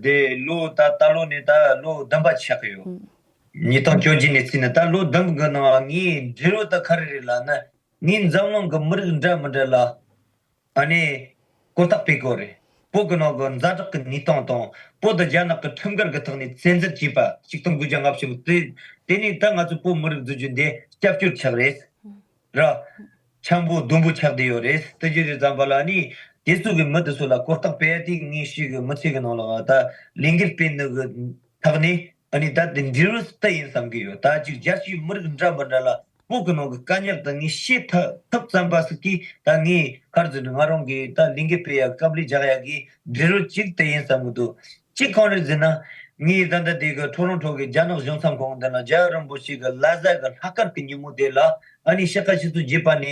དེ་ལོ་ད་ད་ལོ་ནས་ད་ལོ་བདུན་པ་ཆགས་ཀྱི་ཡོད། ཉིས་སྟོང་བཅོ་བརྒྱད་ནས་བརྩིས་ནས་ད་ལོ་བདུན་གི་ནང་ངའི་འབྲས་བུ་ད་ག་རེ་རེད་ལབ་ན་ངའི་འཛམ་གླིང་གི་མི་རིགས་འདྲ་མི་འདྲ་ལ། ཨ་ནི། གོ་རྟོགས་སྤེལ་དགོས་རེད། བོད་ཀྱི་ནང་གི་ཛ་དྲག་གི་གནས་སྟངས་དང་བོད་དང་རྒྱ་ནག་གི་ཁྲིམས་འགལ་གྱི་ཐོག་ནས་བཙན་འཛུལ་བྱས་པ་ཆིག་སྟོང་དགུ་བརྒྱ་ལྔ་བཅུ་དེ་དེ་ནས་ད་ང་ཚོ་བོད་མི་རིགས་འཛུགས་རྒྱུ་འདི་སྐྱབས་བཅོལ་ཆགས་རེད། ར། འཁྱམ་པོ་སྡོང་པོ་ཆགས་བསྡད་ཡོད་རེད། དེ་ཅི་རེད་ཙམ་པ་ལ་ནི་དེ་ཚོ་གི་མི་དེ་ཚོ་ལ་གོ་རྟོགས་སྤེལ་ཡ་དེ་ངའི་ཤི་གི་མི་ཚེ་གི་ནང་ལ་ད་ལས་འགུལ་སྤེལ་ནི་གི་ཐོག་ནས། ཨ་ནི་ད་དེ་འབྲས་བུ་ལྟ་ཡིན་བསམ་གྱི་ཡོད། ད་ཅིག་རྒྱལ་སྤྱིའི་མི་རིགས་འདྲ་མི་འདྲ་ལ་བོད་ཀྱི་ནང་གི་དཀའ་རྙོག་དང་ངས་ཤེས་ཐུབ་ཐུབ་ཙམ་པ་ཟིག་གིས་ད་ངས་ག་རེ་ཟེར་ན་ང་རང་གིས་ད་ལས་འགུལ་སྤེལ་ཡ་དཀའ་ལས་རྒྱག་ཡ་གི་འབྲས་བུ་གཅིག་དེ་ཡིན་བསམ་གྱི་འདུག་གཅིག་གང་རེད་ཟེར་ན། ངས་ད་ལྟ་དེ་གི་ཊོ་རོན་ཊོ་གི་རྒྱ་ནག་གཞུང་ཚབ་ཁང་འདི་ན་རྒྱལ་བ་རིན་པོ་ཆེ་གི་བླ་གཟའ་གི་ལྷག་དཀར་གི་ཉིན་མོ་དེ་ལ་ཨ་ནི་ཕྱི་ཟླ་ཆུ་ཚོད་བརྒྱད་པ་ནས་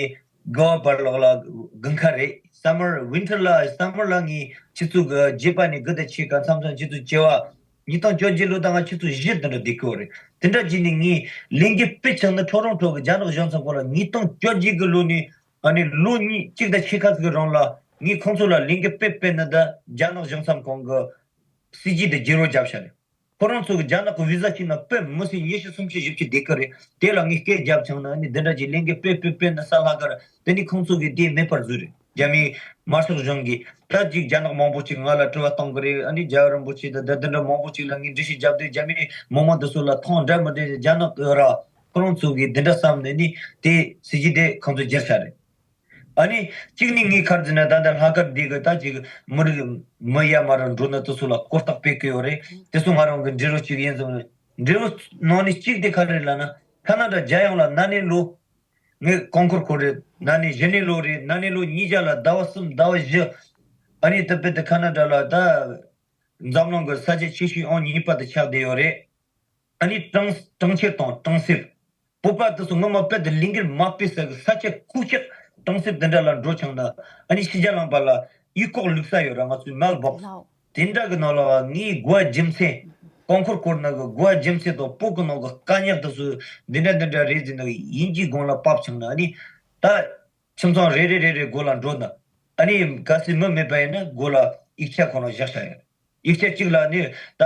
དགུ་པ་བར་ལོག་ལ་དགུན་ཁ་རེད། སམ་མར་ཝིན་ཊར་ལ་སམ་མར་ལ་ངས་ཆུ་ཚོད་གི་བརྒྱད་པ་ནས་དགུ་དང་ཕྱེད་ཀ་མཚམས་མཚམས་ཆུ་ཚོད་བཅུ་པ། ཉིས་སྟོང་བཅོ་བརྒྱད་ལོ་ད་ང་ཆུ་ཚོད་བཞི་དེ་འདྲ་བསྡད་ཀྱི་ཡོད་རེད། དེ་འདྲ་བྱས་ནས་ངས་ལས་འགུལ་སྤེལ་ཆགས་ནི་ཊོ་རོན་ཊོ་གི་རྒྱ་ནག་གཞུང་ཚབ་ཁང་ལ་ཉིས་སྟོང་བཅོ་བརྒྱད་གི་ལོ་ནས་ཨ་ནི་ལོ་གཉིས་གཅིག་དང་ཕྱེད་ཀ་ཟིག་གི་རིང་ལ་ངས་ཁོང་ཚོ་ལ་ལས་འགུལ་སྤེལ་སྤེལ་ནི་ད་རྒྱ་ནག་གཞུང་ཚབ་ཁང་གི་སྲིད་ཇུས་དེ་བརྗེ་རོགས་བརྒྱབ་ཤག་རེད། ཁོ་རང་ཚོ་གི་རྒྱ་ནག་གི་བི་ཟ་ཁྱེར་ན་དཔེ་མི་སྲིད་ཉི་ཤུ་སུམ་ཅུ་བཞི་བཅུ་བསྡད་ཀྱི་རེད། དེ་ལ་ངས་སྐད་རྒྱབ་བྱུང་ན་ཨ་ནི་འདི་འདྲ་ཅིག་ལས་འགུལ་སྤེལ་སྤེལ་སྤེལ་ནི་ས་ལྷག་གི་རེད། དེ་ནི་ཁོང་ཚོ་གི་དེ་མེད་པར་བཟོས་རེད། རྒྱ་མིའི་དམར་ཤོག་གཞུང་གིས་ད་ཅིག་རྒྱ་ནག་མང་པོ་ཅིག་ང་ལ་དྲི་བ་གཏོང་གི་རེད། ཨ་ནི་རྒྱལ་བ་རིན་པོ་ཆེ་དང་ད་འདི་འདྲ་མང་པོ་ཅིག་ལ་ངས་འགྲེལ་བཤད་རྒྱབ་དུས་རྒྱ་མིའི་མི་མང་འདི་ཚོ་ལ་མཐོང་འདྲ་མི་འདྲ་རྒྱ་ནག་གི་ར་ཁོ་རང་ཚོ་གིས་འདི་འདྲ་བསམ་ནས་ནི་དེ་སྲིད་ཇུས་དེ་ཁོང་ཚོས་བསྒྱུར་ཤག་རེད། ཨ་ནི་གཅིག་ནི་ངས་ག་རེ་ཟེར་ན་ད་ལྟ་ལྷག་དཀར་འདི་གི་ད་ཅིག་མི་རིགས་མི་ཡར་མར་འགྲོ་ནི་དེ་ཚོ་ལ་གོ་རྟོགས་སྤེལ་གི་ཡོད་རེད། དེ་ཚོ་ང་རང་གི་འབྲས་བུ་གཅིག་ཡིན་ཙང་འབྲས་བུ་ནང་ནས་གཅིག་དེ་ག་རེ་ལབ་ན་ཁ་ན་ཌ་རྒྱལ་ཡོངས་ལ་ན་ནིང་ལོ། ངས་རྐང་འཁོར་བསྐོར་རེད། ན་ནིང་གཞེས་ནིང་ལོ་རེད། ན་ནིང་ལོ་ཉིས་བརྒྱ་ལ་ཟླ་བ་གསུམ་ཟླ་བ་བཞི། ཨ་ནི་དེ་དཔེ་དེ་ཁ་ན་ཌ་ལ་ད་འཛམ་གླིང་གི་ས་ཆ་ཆེ་ཤོས་ཨང་གཉིས་པ་དེ་ཆགས་བསྡད་ཡོད་རེད། ཨ་ནི་གྲོང་གྲོང་ཁྱེར་དང་གྲོང་གསེབ། བོད་པ་དེ་ཚོ་སྔོན་མ་དཔེ་དེ་ལས་འགུལ་མ་སྤེལ་ས་གི་ས་ཆ་ཁུག་ཀྱོག་གྲོང་གསེབ་དེ་འདྲ་ལ་འགྲོ་བྱུང་ན་ཨ་ནི་ཕྱི་རྒྱལ་ལུང་པ་ལ་ཡུལ་སྐོར་ལུག་ས་ཡོད་ར། ང་ཚོའི་མེལ་བོག་སི་དེ་འདྲ་གི་ནང་ལ་ངའི་དགོས་རྒྱུ་མཚན། རྐང་འཁོར་བསྐོར་ན་གི་དགོས་རྒྱུ་མཚན་དང་བོད་གི་ནང་གི་དཀའ་རྙོག་དེ་ཚོ་འདི་འདྲ་འདི་འདྲ་རེད་ཟེར་ན་ཡིན་གྱི་དགོངས་ལ་བབས་བྱུང་ན་ཨ་ནི་ད། ཁྱིམ་ཚང་རེ་རེ་རེ་རེ་སྒོ་ལ་འགྲོ་ན། ཨ་ནི་གལ་སྲིད་མི་མེད་པ་ཡིན་ན་སྒོ་ལ་ཡིག་ཆ་ཁོ་རང་བཞག་བཞག་ཡོད། ཡིག་ཆ་གཅིག་ལ་ནི་ད་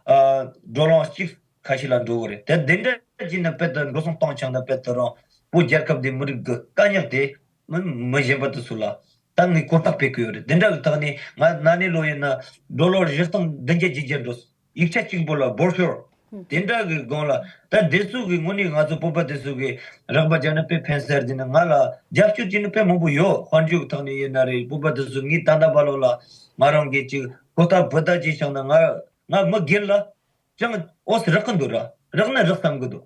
ཨ་འགྲོ་ལོང་གཅིག་ཁ་ཤས་ལ་འགྲོ་གི་རེད། དེ་འདི་འདྲ་བྱས་ན་དཔེ་ད་འགྲོ་སོང་བཏང་བྱུང་ན་དཔེ་ད་རང་བོད་རྒྱལ་ཁབ་འདི་མི་རིགས་ཀྱི་དཀའ་རྙོག་དེ་མི་མི་གཞན་པ་དེ་ཚོ་ལ་ད་ངས་གོ་རྟོགས་སྤེལ་གི་ཡོད་རེད། དེ་འདྲ་གི་ཐོག་ནས་ང་ན་ནིང་ལོ་ཡིན་ན་ཌོ་ལར་བཞི་སྟོང་བདུན་བརྒྱ་བརྒྱད་བརྒྱ་འགྲོ་སོང་། ཡིག་ཆ་གཅིག་པོ་ལ་འབོར་ཤོར། དེ་འདྲ་གི་སྒང་ལ་ད་དེ་ཚོ་གི་དངོས་གནས་ང་ཚོ་བོད་པ་དེ་ཚོ་གི་རག་པ་རྒྱག་ན་དཔེ་ཕན་སར་དེ་ནི་ང་ལ་རྒྱབ་སྐྱོར་བྱེད་ནི་དཔེ་མང་པོ་ཡོད། དཔལ་འབྱོར་གི་ཐོག་ནས་ཡིན་ན་རེད། བོད་པ་དེ་ཚོ་ངས་ད་ལྟ་བར་ལོག་ལ་ང་རང་གི་ཅིག་གོ་རྟོགས་བུ་ད་ཅིག་བྱུང་ན་ང་ང་མི་སྒེར་ལ་ཅང་ཨོ་སི་རག་གི་འདུག་ར། རག་ན་རག་བསམ་གི་འདུག་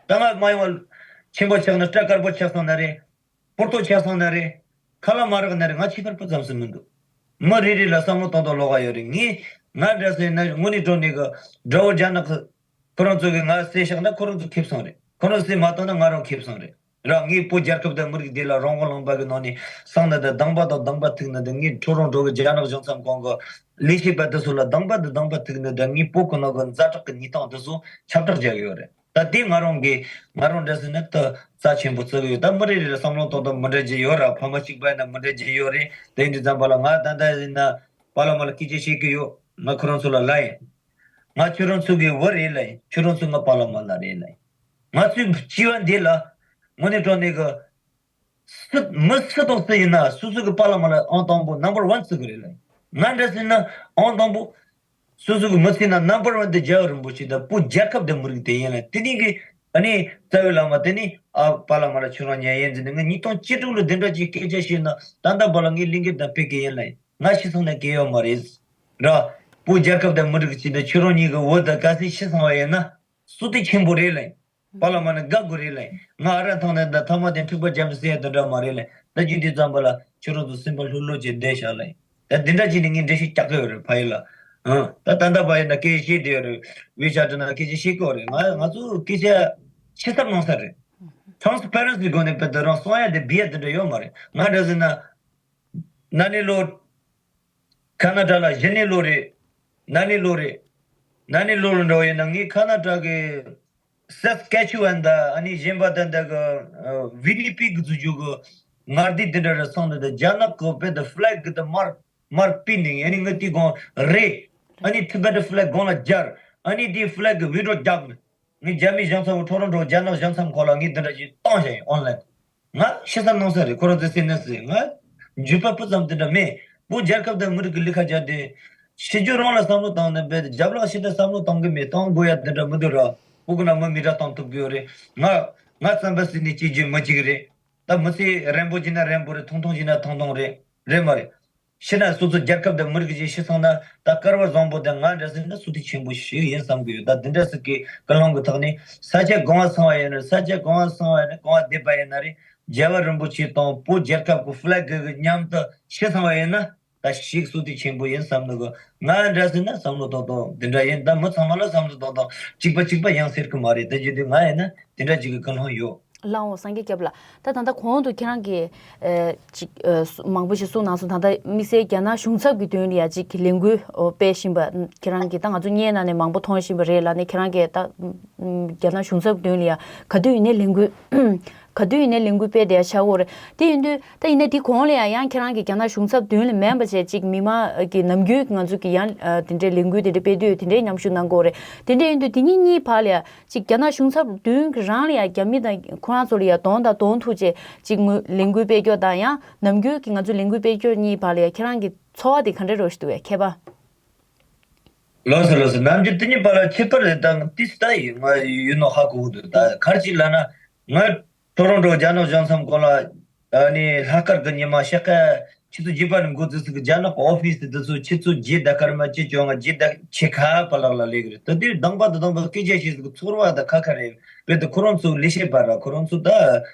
ད་ང་མ་ཡོང་བ་ཆེན་པོ་ཆགས་ན་སྐྲ་དཀར་པོ་ཆགས་སོང་ན་རེད། སྤོར་ཏོ་ཆགས་སོང་ན་རེད། ཁ་ལག་མ་རག་ན་རེད། ང་ཁྱད་པར་སྤུ་ཙམ་ཞིག་མི་འདུག་མི་རེ་རེ་ལ་བསམ་བློ་གཏོང་སྟངས་ལོགས་ཀ་ཡོད་རེད། ངས་ང་འདྲ་ཟེར་ན་དངོས་གནས་དྲང་གནས་ཀྱི་དགྲ་བོ་རྒྱ་ནག་གི་ཁོ་རང་ཚོ་གིས་ང་བསད་བཞག་ན་ཁོ་རང་ཚོ་ཁེབས་སོང་རེད། ཁོ་རང་བསད་མ་བཏང་ན་ང་རང་ཁེབས་སོང་རེད། ར་ངས་བོད་རྒྱལ་ཁབ་དང་མི་རིགས་འདི་ལ་རང་དབང་ལུང་པ་གི་ནང་ནས་སོང་ན་དང་སྡང་པ་དང་སྡང་པ་ཐུག་ན་དང་ངས་ཁྲོ་རང་འགྲོ་གི་རྒྱ་ནག་གཞུང་ཚབ་ཁང་གི་ལས་བྱེད་པ་དེ་ཚོ་ལ་སྡང་པ་དང་སྡང་པ་ཐུག་ན་དང་ངས་བོད་ཀྱི་ནང་གི་ཛ་དྲག་གི་གནས་སྟངས་དེ་ཚོ་ཁྱབ་བསྒྲགས་བྱ་གི་ཡོད་རེད། ད་དེ་ང་རང་གིས་ང་རང་འདྲ་ཟེར་ན་ད་རྩ་ཆེན་པོ་བརྩི་གི་ཡོད། ད་མི་རེ་རེ་ལ་བསམ་བློ་གཏོང་སྟངས་མི་འདྲ་ཅིག་ཡོད་ར། ཕ་མ་གཅིག་པ་ཡིན་ན་མི་འདྲ་ཅིག་ཡོད་རེད། དེ་འདྲ་ཙམ་པ་ལ་ང་ད་ལྟ་ཡིན་ན་པ་ལ་མ་ལ་སྐད་ཆ་བཤད་གི་ཡོད། ང་ཁོ་རང་ཚོ་ལ་ལབ་ཡིན། ང་ཁྱོད་རང་ཚོ་གི་བུ་རེད་ལབ་ཡིན། ཁྱོད་རང་ཚོ་ང་པ་ལ་མ་ལ་རེད་ལབ་ཡིན། ང་ཚོའི་སྤྱི་བ་འདི་ལ་དངོས་གནས་དྲང་གནས་ཀྱི་སུ་མི་སུ་དང་སུ་ཡིན་ན་སོ་སོ་གི་པཱ་ལགས་མ་ལགས་ཨང་དང་པོ་number one བརྩི་གི་རེད་ལ། ང་འདྲ་ཟེར་ན་ཨང་དང་པོ་སོ་སོ་གི་མི་ཚེ་ན་number one དེ་རྒྱལ་བ་རིན་པོ་ཆེ་དང་བོད་རྒྱལ་ཁབ་དང་མི་རིགས་དེ་ཡིན་ལ། དེ་ནས་གི་ཨ་ནི་རྩ་བའི་བླ་མ་དེ་ནི་ཨ་པཱ་ལགས་མ་ལགས་ཁྱོད་རང་མྱ་ངན་ཟེར་ནས། ང་ཉིས་སྟོང་བཅུ་དྲུག་ལ་འདི་འདྲ་ཅིག་སྐད་ཆ་བཤད་ན་ད་ལྟ་བར་ལ་ངས་གླིང་གེ་དང་སྤེལ་གི་ཡིན་ལ། ང་ཤི་སོང་ན་སྐྱེ་ཡོད་མ་རེད་ར། བོད་རྒྱལ་ཁབ་དང་མི་རིགས་ཀྱི་དེ་ཁྱོད་རང་གཉིས་ཀྱི་བོད་དང་ག་ཚད་ཤི་སོང་བ་ཡིན་ན་སུ་དེ་ཆེན་པོ་རེད་ལ། པཱ་ལགས་མ་ལགས་དགའ་དགོས་རེད་ལ། ང་ཨ་ར་ཐང་ནས་ད་ཐ་མ་དེ་འཁྲུག་པ་རྒྱབ་ཟེར་ཡ་དེ་འདྲ་མ་རེད་ལ། ད་རྒྱུ་དེ་ཙམ་པ་ལ་ཁྱོད་རང་ཚོ་སེམས་པ་ལྷོད་ལྷོད་བྱས་བསྡད་བཞག་ལ། ད་དེ་འདྲ་བྱས་ནས་ངས་འགྲེལ་བཤད་རྒྱག་གི་ཡོད་རེད་ཕ་ཡུལ་ལ། ཨང་ད་ད་ལྟ་བ་ཡིན་ན་སྐད་ཆ་བཤད་བསྡད་ཡོད་རེད། ཝེ་ཆ་ཊི་ན་སྐད་ཆ་བཤད་གི་ཡོད་རེད། ང་ང་ཚོ་སྐད་ཆ་ཕྱི་བསམ་ནང་བསམ་རེད། transparency སྒོ་ནས་དཔེ་དེ་རང་གསང་ཡ་དེ་སྦས་ཡ་དེ་འདྲ་ཡོད་མ་རེད། ང་འདྲ་ཟེར་ན། ན་ནིང་ལོ། ཁ་ན་ཌ་ལ་གཞི་ནས་ལོ་རེད། ན་ནིང་ལོ་རེད། ན་ནིང་ལོ་ལ་འགྲོ་ཡིན་ན་ངས་ཁ་ན་ཌ་གི་སེ་སྐེ་ཆུ་ཝན་དང་ཨ་ནི་གཞན་པ་དང་འདི་གི་ཝི་ནི་པེག་གི་འཛུལ་རྒྱུ་གི་མངའ་སྡེ་འདི་འདྲ་རེ་སོང་ནས་ད་རྒྱ་ནག་གི་དཔེ་དེ་ཕི་ལེག་གི་དེ་མར་མར་ཕུད་ནས་ཨ་ནི་ངས་དེ་དགོངས་རེད། ཨ་ནི་ཐི་བེ་ཊི་ཕི་ལེག་དགོངས་ལ་སྦྱར། ཨ་ནི་དེ་ཕི་ལེག་གི་ཝི་ཌི་ཡོ་བརྒྱབ་ནས། ངས་རྒྱ་མི་གཞུང་ཚབ་ཊོ་རོན་ཊོ་རྒྱ་ནག་གཞུང་ཚབ་ཁང་ལ་ངས་འདི་འདྲ་ཞིག་བཏང་བཞག་ཡིན་ཨོན་ལན། ང་ཤི་ས་ནང་ས་རེད། ཁོ་རང་ཚོའི་སེམས་ནང་ཟེར། ང་འགྱོད་པ་སྤུ་ཙམ་དེ་འདྲ་མེད། བོད་རྒྱལ་ཁབ་དང་མི་རིགས་ཀྱི་ལས་ཀ་བརྒྱབ་སྟེ། ཤི་རྒྱུ་རང་ལ་བསམ་བློ་བཏང་ནས་བས་རྒྱབ་ལོགས་ཤི་དེ་བསམ་བློ་གཏོང་གི་མེད། གཏོང་དགོས་ཡ་དེ་འདྲ་མི་འདུག་ར། སྤུ་གུ་ན་མི་མི་འདྲ་གཏོང་ཐུབ་ཀྱི་ཡོད་རེད། ང་ང་རྩམ་པ་ཟིན་ནས་སྐྱེ་རྒྱུ་མི་གཅིག་རེད། ད་མི་ཚེ་རན་པོ་བྱས་ན་རན་པོ་རེད། ཐུང་ཐུང་བྱས་ན་ཐུང་ཐུང་རེད། རེད་མ་རེད། ཤི་ན་སོ་སོ་རྒྱལ་ཁབ་དང་མི་རིགས་ཀྱི་ཤི་སོང་ན་ད་སྐལ་བ་བཟང་པོ་དང་ང་འདྲ་ཟིག་ན་སུ་དེ་ཆེན་པོ་ཞིག་ཡིན་བསམ་གི་ཡོད། ད་འདི་འདྲ་ཟིག་གི་ཀུན་སློང་གི་ཐོག་ནས་ས་ཆ་གང་བ་སོང་བ་ཡིན་ན། ས་ཆ་གང་བ་སོང་བ་ཡིན་ན། གང་བ་བསྡད་པ་ཡིན་ན་རེད། རྒྱལ་བ་རིན་པོ་ཆེ་དང་བོད་རྒྱལ་ཁབ་ཀྱི་ཕི་ལེག་གི་མཉམ་དུ་ཤི་སོང་བ་ཡིན་ན་ད་ཞིག་སུ་དེ་ཆེན་པོ་ཡིན་བསམ་ནི་གི། ང་འདྲ་ཟིག་ན་བསམ་བློ་ཏོག་ཏོག་འདི་འདྲ་ཡིན། ད་མི་ཚང་མ་ལ་བསམ་བློ་ཏོག་ཏོག་གཅིག་པ་གཅིག་པ་ཡང་ཟེར་གི་མ་རེད། དེ་བརྒྱུད་དུ་ང་ཡིན་ན་དེ་འདྲ་གཅིག་གི་ཀུན་སློང་ཡོད། ལགས་འོང་སངས་རྒྱས་སྐྱབས་ལགས། ད་ད་ལྟ་གོང་དུ་ཁྱེད་རང་གིས་ཨེ་ཅིག་ཨེ་སུ་མང་པོ་ཞིག་གསུངས་གནང་སོང་། ད་ལྟ་དམིགས་བསལ་རྒྱ་ནག་གཞུང་ཚབ་ཀྱི་མདུན་ལ་ཡ་ཅིག་ལས་འགུལ་ཨོ་སྤེལ་བཞིན་པ་ཁྱེད་རང་གིས་ད་ང་ཚོ་བརྙན་ནང་ནས་མང་པོ་མཐོང་བཞིན་པ་རེད་ལ་ནས། ཁྱེད་རང་གིས་ད་ཨམ་རྒྱ་ནག་གཞུང་ཚབ་མདུན་ལ་ཡ་ག་དུས་ཡིན་ནའི་ལས་འགུལ་ག་དུས་ཡིན་ནའི་ལས་འགུལ་སྤེལ་བསྡད་ཡ་ཆགས་ཡོད་རེད། དེ་ཡིན་དུས་ད་ཡིན་ནའི་དེ་གོང་ལ་ཡ་ཡང་ཁྱེད་རང་གིས་རྒྱ་ནག་གཞུང་ཚབ་མདུན་ལ་མིན་པ་བྱས་ཅིག་མི་མང་གི་ནམ་རྒྱུན་ང་ཚོ་གི་ཡང་ཨ་དེ་འདྲའི་ལས་འགུལ་དེ་འདྲ་སྤེལ་དུས་དེ་འདྲའི་མཉམ་ཞུགས་གནང་གི་ཡོད་རེད། དེ་འདྲ་ཡིན་དུས་དེ་གཉིས་གཉིས་བར་ལ་ཡ། ཅིག་རྒྱ་ནག་གཞུང་ཚབ་མདུན་གྱི་རང་ལ་ཡ་རྒྱ་མི་དང་ཁོ་རང་ཚོ་ལ་ཡ་གདོང་དང་གདོང་ཐུག་བྱས་ཅིག་ངོས་ལས་འགུལ་སྤེལ་སྐྱོར་དང་ཡང་ནམ་རྒྱུན་གྱི་ང་ཚོ་ལས་འགུལ་སྤེལ་སྐྱོར་གཉིས་བར་ལ་ཡ་ཁྱེད་རང་གི་ཚོར་བ་དེ་ག་འདྲ་རོ་ཞིག་འདུག་བས་ཁྱད་པར། ལགས་སོ་ལགས་སོ། ནམ་རྒྱུན་དེ་གཉིས་བར་ལ་ཁྱད་པར་རེད་དང་ཏིས་ད་ཡིན་ང་ཡུལ་ནོ་ཧ་གོ་གི་འདུག་ད་གར་ཅིག་ལ་ན་ང་ཊོ་རོན་ཊོ་རྒྱ་ནག་གཞུང་ཚབ་ཁང་ལ་ཨ་ནི་ལྷག་དཀར་གི་ཉི་མ་ཤག་ཁ་ཆུ་ཚོད་བརྒྱད་པ་ནས་འགོ་བཙུགས་ཟིག་རྒྱ་ནག་གི་ཨོ་ཕི་སི་དེ་ཚོ་ཆུ་ཚོད་བརྒྱད་དང་སྐར་མ་བཅུ་བཅོ་ལྔ་བརྒྱད་དང་ཕྱེད་ཀ་བར་ལག་ལ་སླེབས་གི་རེད། ད་དུས་དང་པ་དང་དང་པ་སྐད་ཆ་བཤད་ཟིག་ཚོར་བ་དང་ཁ་ཁ་རེད། བས་ད་ཁོ་རང་ཚོ་ལས་བྱེད་པ་ར་ཁོ་རང་ཚོ་ད་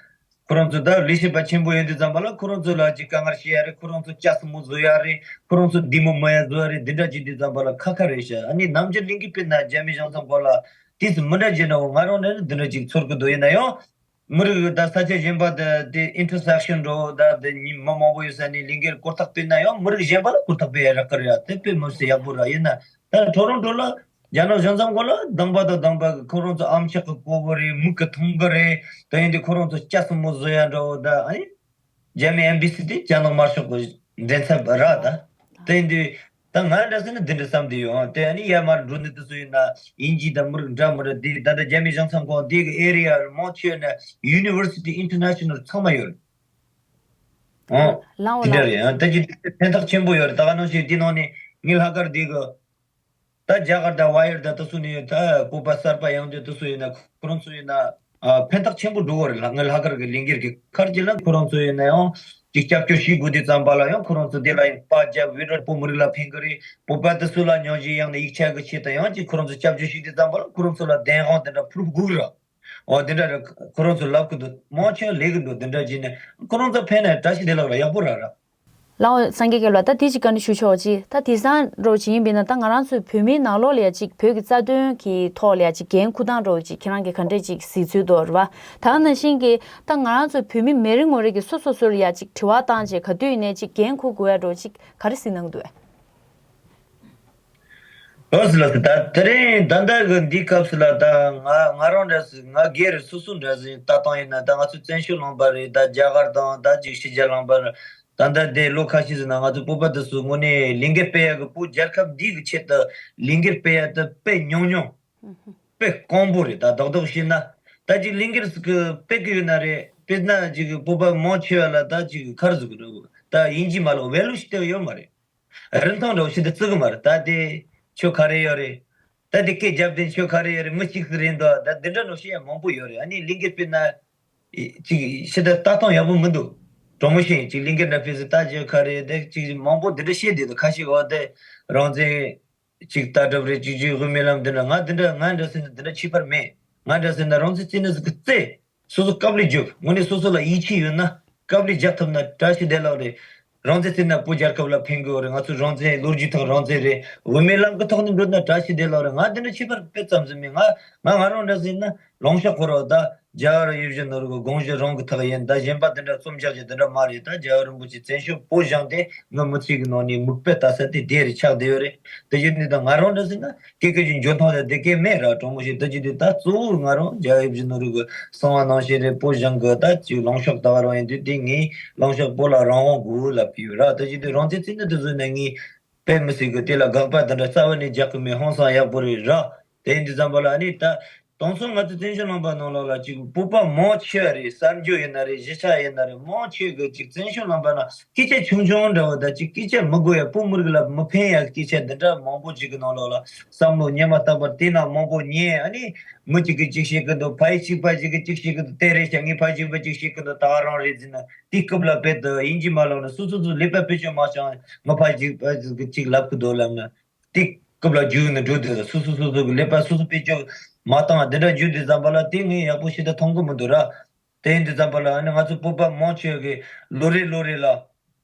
ཁོ་རང་ཚོ་ད་ལས་བྱེད་པ་ཆེན་པོ་ཡོད་དུས་ཙམ་པ་ལ་ཁོ་རང་ཚོ་ལ་ཅིག་དཀའ་ངལ་བཤད་ཡ་རེད། ཁོ་རང་ཚོ་ལྕགས་སྲིན་མོ་བཟོ་ཡ་རེད། ཁོ་རང་ཚོ་བདེ་མོ་མ་ཡ་བཟོ་ཡ་རེད། འདི་འདྲ་བྱེད་དུས་ཙམ་པ་ལ་ཁ་ཁ་རེད་ཤག་ཨ་ནི་ནམ་རྒྱུན་ལིང་གི་དཔེར་ན་རྒྱ་མི་གཞུང་ཚབ་སྐོར་ལ་དེ་ཚོ་མི་འདྲ་བྱས་ན་འོ་ང་རང་ནས་ནི་འདི་འདྲ་ཅིག་ཚོར་གི་འདུག་ཡིན་ན་ཡང་། མི་རིགས་ད་ས་ཆ་གཞན་པ་དེ་དེ་ཨིན་ཊར་སེག་ཤན་འགྲོ་ད་དེ་མི་མང་པོ་ཡོད་ས་ནས་ལས་འགུལ་ཧུར་ཐག་སྤེལ་ན་ཡང་མི་རིགས་གཞན་པ་ལ་ཧུར་ཐག་སྤེལ་ཡ་རག་གི་རེད། དེ་དཔེ་མི་སྲིད་ཡག་པོ་ར། ཡིན་ན་ད་ཊོ་རོན་ཊོ་ལ་རྒྱ་ནག་གཞུང་ཚབ་སྐོར་ལ་དང་པ་དང་དང་པ་གི་ཁོ་རང་ཚོ་ཨམ་ཅོག་གི་གོ་གི་རེད། མིག་གི་མཐོང་གི་རེད། དེ་ཡིན་དུས་ཁོ་རང་ཚོ་ལྕགས་སྲིན་མོ་བཟོ་ཡ་འདྲ་བོ་ད་ཨ་ནི་རྒྱ་མི་ཨེམ་བྷེ་སི་དེ་རྒྱ་ནག་དམར་ཤོག་གི་མགྲིན་ཚབ་ར་ད། དེ་ཡིན་དུས། ད་ང་འདྲ་ཟེར་ན་འདི་འདྲ་བསམ་བསྡད་ཡོད། དེ་ཨ་ནི་ཡར་མར་འགྲོ་ནི་དེ་ཚོ་ཡིན་ན་དབྱིན་ཇི་དང་མི་རིགས་འདྲ་མི་འདྲ་འདི་ད་ལྟ་རྒྱ་མི་གཞུང་ཚབ་ཁང་འདི་གི་ཨེ་རི་ཡ་མང་ཆེ་ན་ཡུ་ནི་ཝར་སི་ཊི་ཨིན་ཊར་ནེ་ཤ་ནལ་ཚང་མ་ཡོད། ཨོ། ལའོ་དེ་འདྲ་ལའོ། རེད། ཨ་ད་ཅི་ཕན་ཐོགས་ཆེན་པོ་ཡོད་རེད། ད་ག་ནང་བཞིན་འདི་ནང་ནས་ངའི་ལྷག་དཀར་འདི་གི་ད་རྒྱ་གར་དང་ཝ་ཡར་དང་དེ་ཚོ་ནས་ད་བོད་པ་གསར་པ་ཡོང་དུས་དེ་ཚོ་ཡིན་ན་ཁོ་རང་ཚོ་ཡིན་ན་ཨ་ཕན་ཐོགས་ཆེན་པོ་འགྲོ་གི་རེད། ལ་ངའི་ལྷག་དཀར་གི་ལས་འགུལ་གི་ཁར་གྱི་ལ་ཁོ་རང་ཚོ་ཡིན་ན་ཡང་ཅིག་སྐྱབས་བཅོལ་ཞུ་དགོས་དུས་ཙམ་པ་ལ་ཡང་ཁོ་རང་ཚོ་དེ་ལ་ཡང་པར་རྒྱབ་བི་ཌི་ཡོ་བོད་མི་རིགས་ལ་ཕན་གི་རེད། བོད་པ་དེ་ཚོ་ལ་ཉོན་ཅིག་ཡང་ན་ཡིག་ཆ་གི་ཆེད་དུ་ཡང་ཅིག་ཁོ་རང་ཚོ་སྐྱབས་བཅོལ་ཞུ་དུས་ཙམ་པ་ལ་ཁོ་རང་ཚོ་ལ་བདེན་དཔང་དེ་འདྲ་ཕུལ་དགོས་རེད། འོ་དེ་འདྲ་རེད། ཁོ་རང་ཚོ་ལབ་གི་འདུག་མང་ཆེ་བ་ལས་གི་འདུག་དེ་འདྲ་བྱས་ནས་ཁོ་རང་ཚོ་ཕན་ན་བཀྲ་ཤིས་བདེ་ལེགས་ར་ཡག་པོ་ར་ར། ལའོ་སངས་རྒྱས་སྐྱབས་ལགས། ད་དེ་ཅིག་བཀའ་འདྲི་ཞུ་ཆོག་ཅིག་ད་དེང་སང་འདྲ་བོ་ཅིག་ཡིན་པས་ན་ད་ང་རང་ཚོའི་བོད་མིའི་ནང་ལོགས་ལ་ཡ་ཅིག་བོད་ཀྱི་རྩ་དོན་གྱི་ཐོག་ལ་ཡ་ཅིག་འགན་འཁུར་སྟངས་འདྲ་བོ་ཅིག་ཁྱེད་རང་གིས་ག་འདྲས་ཅིག་གཟིགས་ཚུལ་འདུག་རེད་བ། ད་ག་ནང་བཞིན་གྱི་ད་ང་རང་ཚོའི་བོད་མི་མི་རེ་ངོ་རེ་གིས་སོ་སོ་སོ་ལ་ཡ་ཅིག་དྲི་བ་བཏང་བྱས་ག་དུས་ཡིན་ནའི་ཅིག་འགན་འཁུར་དགོས་ཡ་འདྲ་བོ་ཅིག་ག་རེ་གཟིགས་གནང་གི་འདུག་བས། ལགས་སོ་ལགས་སོ། ད་དེ་རིང་ད་ལྟ་གི་འདིའི་སྐབས་སུ་ལ་ད་ང་ང་རང་འདྲ་ཟིག་ང་སྒེར་སོ་སོ་འདྲ་ཟིག་ལྟ་སྟངས་ཡིན་ན་ད་ང་ཚོ་བཙན་བྱོལ་ལུང་པ་རེད། ད་རྒྱ་གར་དང་ད་ཅིག་ཕྱི་རྒྱལ་ལུང་པ་རེད། ད་ལྟ་དེ་ལོ་ཁ་ཤས་ཟིན་ན་ང་ཚོ་བོད་པ་དེ་ཚོ་དངོས་གནས་ལས་འགུལ་སྤེལ་ཡག་གི་བོད་རྒྱལ་ཁབ་འདི་གི་ཆེད་དུ་ལས་འགུལ་སྤེལ་ཡག་དེ་དཔེ་ཉུང་ཉུང་དཔེ་དཀོན་པོ་རེད། ད་རྡོག་རྡོག་བཤད་ན་ ད་ཅིག་ལས་འགུལ་ཟིག་གི་སྤེལ་གི་ཡོད་ན་རེད། དཔེར་ན་ཅིག་བོད་པ་མང་ཆེ་བ་ལ་ད་ཅིག་ག་རེ་ཟེར་དགོས་རེད། ད་ཡིན་གཅིག་མ་ལོག་ཝེ་ལུ་ཞིག་སྟེར་ཡོད་མ་རེད། རིན་ཐང་འདྲ་བོ་ཞིག་ཏུ་བརྩི་གི་མ་རེད། ད་དེ་ཁྱོད་ག་རེ་ཡོད་རེད། ད་དེ་སྐད་རྒྱབ་དེ་ཁྱོད་ག་རེ་ཡོད་རེད། མི་གཅིག་ཟིག་རེད་འདུག་ད་འདི་འདྲ་ནོ་བཤད་ཡ་མང་པོ་ཡོད་རེད། ཨ་ནི་ལས་འགུལ་སྤེལ་ན་ཅིག་ཕྱི་ད་ལྟ་སྟངས་ཡག་པོ་མི་འདུག་གྲོགས་མོ་ཤེས་ཅིག་ལས་འགུལ་འདྲ་སྤེལ་ཟིག་ད་ཅིག་ག་རེ་ད་ཅིག་མང་པོ་འདི་འདྲ་བཤད་བསྡད་འདུག་ཁ་ཤས་འོ་དེ་རང་བཙན་ཅིག་ལྟ་གྲུབ་རེད། ཅིག་ཅིག་དབུ་མའི་ལམ་འདི་འདྲ་ང་འདི་འདྲ་ང་འདྲ་ཟེར་ན་འདི་འདྲ་ཁྱད་པར་མེད། ང་འདྲ་ཟེར་ན་རང་བཙན་བརྩི་ནི་ཟིག་གི་བརྩི། སོ་སོ་དཀའ་ལས་རྒྱོབ། དངོས་གནས་སོ་སོ་ལ་ཡིད་ཆེས་ཡོད་ན་དཀའ་ལས་རྒྱག་ཐུབ་ན་བཀྲ་ཤིས་བདེ་ལེགས་རེད། རང་བཙན་བརྩི་ན་བོད་རྒྱལ་ཁབ་ལ་ཕན་གི་ཡོད་རེད། ང་ཚོ་རང་བཙན་ལོ་རྒྱུས་ཐོག་རང་བཙན་རེད། དབུ་མའི་ལམ་གི་ཐོག་ནས་འགྲོ་ན་བཀྲ་ཤིས་བདེ་ལེགས་རེད། ང་འདི་འདྲ་ཁྱད་པར་དཔེ་ཙམ་ཟིག་མེད། ང་ང་ང་རང་འདྲ་ཟེར་ན་ལངས་ཕྱོགས་ཁོ་རང་ད་རྒྱལ་བ་ཡིད་བཞིན་ནོར་བུའི་དགོངས་གཞི་རང་གི་ཐག་ཡིན། ད་གཞན་པ་འདི་འདྲ་རྩོམ་རྒྱག་རྒྱུ་འདི་འདྲ་མ་རེད། ད་རྒྱལ་བ་རིན་པོ་ཆེ་བཙན་བྱོལ་བོད་གཞུང་དེ་ངའི་མི་ཚེ་གི་ནང་ནས་མིག་དཔེ་ལྟ་ས་དེ་དེ་རེད་ཆགས་བསྡད་ཡོད་རེད། དེ་བཞིན་དུ་ད་ང་རང་འདྲ་ཟེར་ན་སྐད་སྐད་ཀྱི་འཇོན་ཐང་དེ་དེ་སྐད་མེད་ར། གྲོགས་མོ་ཞིག་དེ་བཞིན་དུ་ད་གཙོ་བོ་ང་རང་རྒྱལ་བ་ཡིད་བཞིན་ནོར་བུའི་གསུང་བ་ནང་བཞིན་རེད། བོད་གཞུང་གི་ད་ཅིག་ལངས་ཕྱོགས་ད་ག་རང་ཡིན་དུས་དེ་ངས་ལངས་ཕྱོགས་བོད་ལ་རང་དབང་དགོས་ལབ་ཀྱི་ཡོད་ར། དེ་བཞིན་དུ་རང་བཙན་བརྩི་ནི་དེ་བཟོས་ན་ངས་དཔེ་མི་སྲིད་གི་དེ་ལ་དགག་པ་དེ་འདྲ་རྩ་བ་ནས་རྒྱག་གི་མེད། ཧང་སང་ཡག་པོ་རེད་ར། དེ་ཡིན་དུས་ཙམ་པ་ལ་ཨ་ནི་ད་དེང་སང་ང་ཚོ་བཙན་བྱོལ་ལུང་པ་ནང་ལོགས་ལ་ཅིག་བོད་པ་མང་ཆེ་བ་རེད། གསར་འབྱོར་ཡིན་ན་རེད། གཞིས་ཆགས་ཡིན་ན་རེད། མང་ཆེ་གི་ཅིག་བཙན་བྱོལ་ལུང་པ་ན་སྐད་ཆ་ཆུང་ཆུང་འདྲ་བོ་དང་ཅིག་སྐད་ཆ་མི་དགོས་ཡ། བོད་མི་རིགས་ལ་མི་ཕན་ཡ་སྐད་ཆ་འདི་འདྲ་མང་པོ་ཅིག་གི་ནང་ལོགས་ལ་བསམ་བློ་སྙེ་མ་བཏང་པར་དེ་ན་མང་པོ་ཉན། ཨ་ནི་མི་གཅིག་གིས་གཅིག་བཤད་གི་འདུག་ཕ་ཡི་གཅིག་པ་གཅིག་གིས་གཅིག་བཤད་གི་འདུག་དེ་རེད་ཤག་ངའི་ཕ་གཅིག་པ་གཅིག་བཤད་གི་འདུག་ད་ག་རང་རེད་ཟེར་ན་དེ་སྐབས་ལ་དཔེ་དུ་ཡིན་གཅིག་མ་ལོག་ན་སོ་སོ་ཚོ་ལས་པ་དཔེ་ཆ་མ་བྱང་ང་ཕ་གཅིག་པ་གཅིག་གིས་གཅིག་ལབ་གི་འདུག་ལབ་ན། དེ་སྐབས་ལ་རྒྱུགས་ནས་འགྲོ་དུས་སོ་སོ་སོ་སོ་གི་ཀླད་པ་སོ་སོ་བེད་སྤྱོད་མ་བཏང་བ་དེ་འདྲ་རྒྱུགས་དུས་ཙམ་པ་ལ་དེ་ངས་ཡག་པོ་ཞེ་དྲག་མཐོང་གི་མི་འདུག་ར། དེ་ཡིན་དུས་ཙམ་པ་ལ་ཨ་ནི་ང་ཚོ་བོད་པ་མང་ཆེ་གིས་ལོ་རེ་ལོ་རེ་ལ་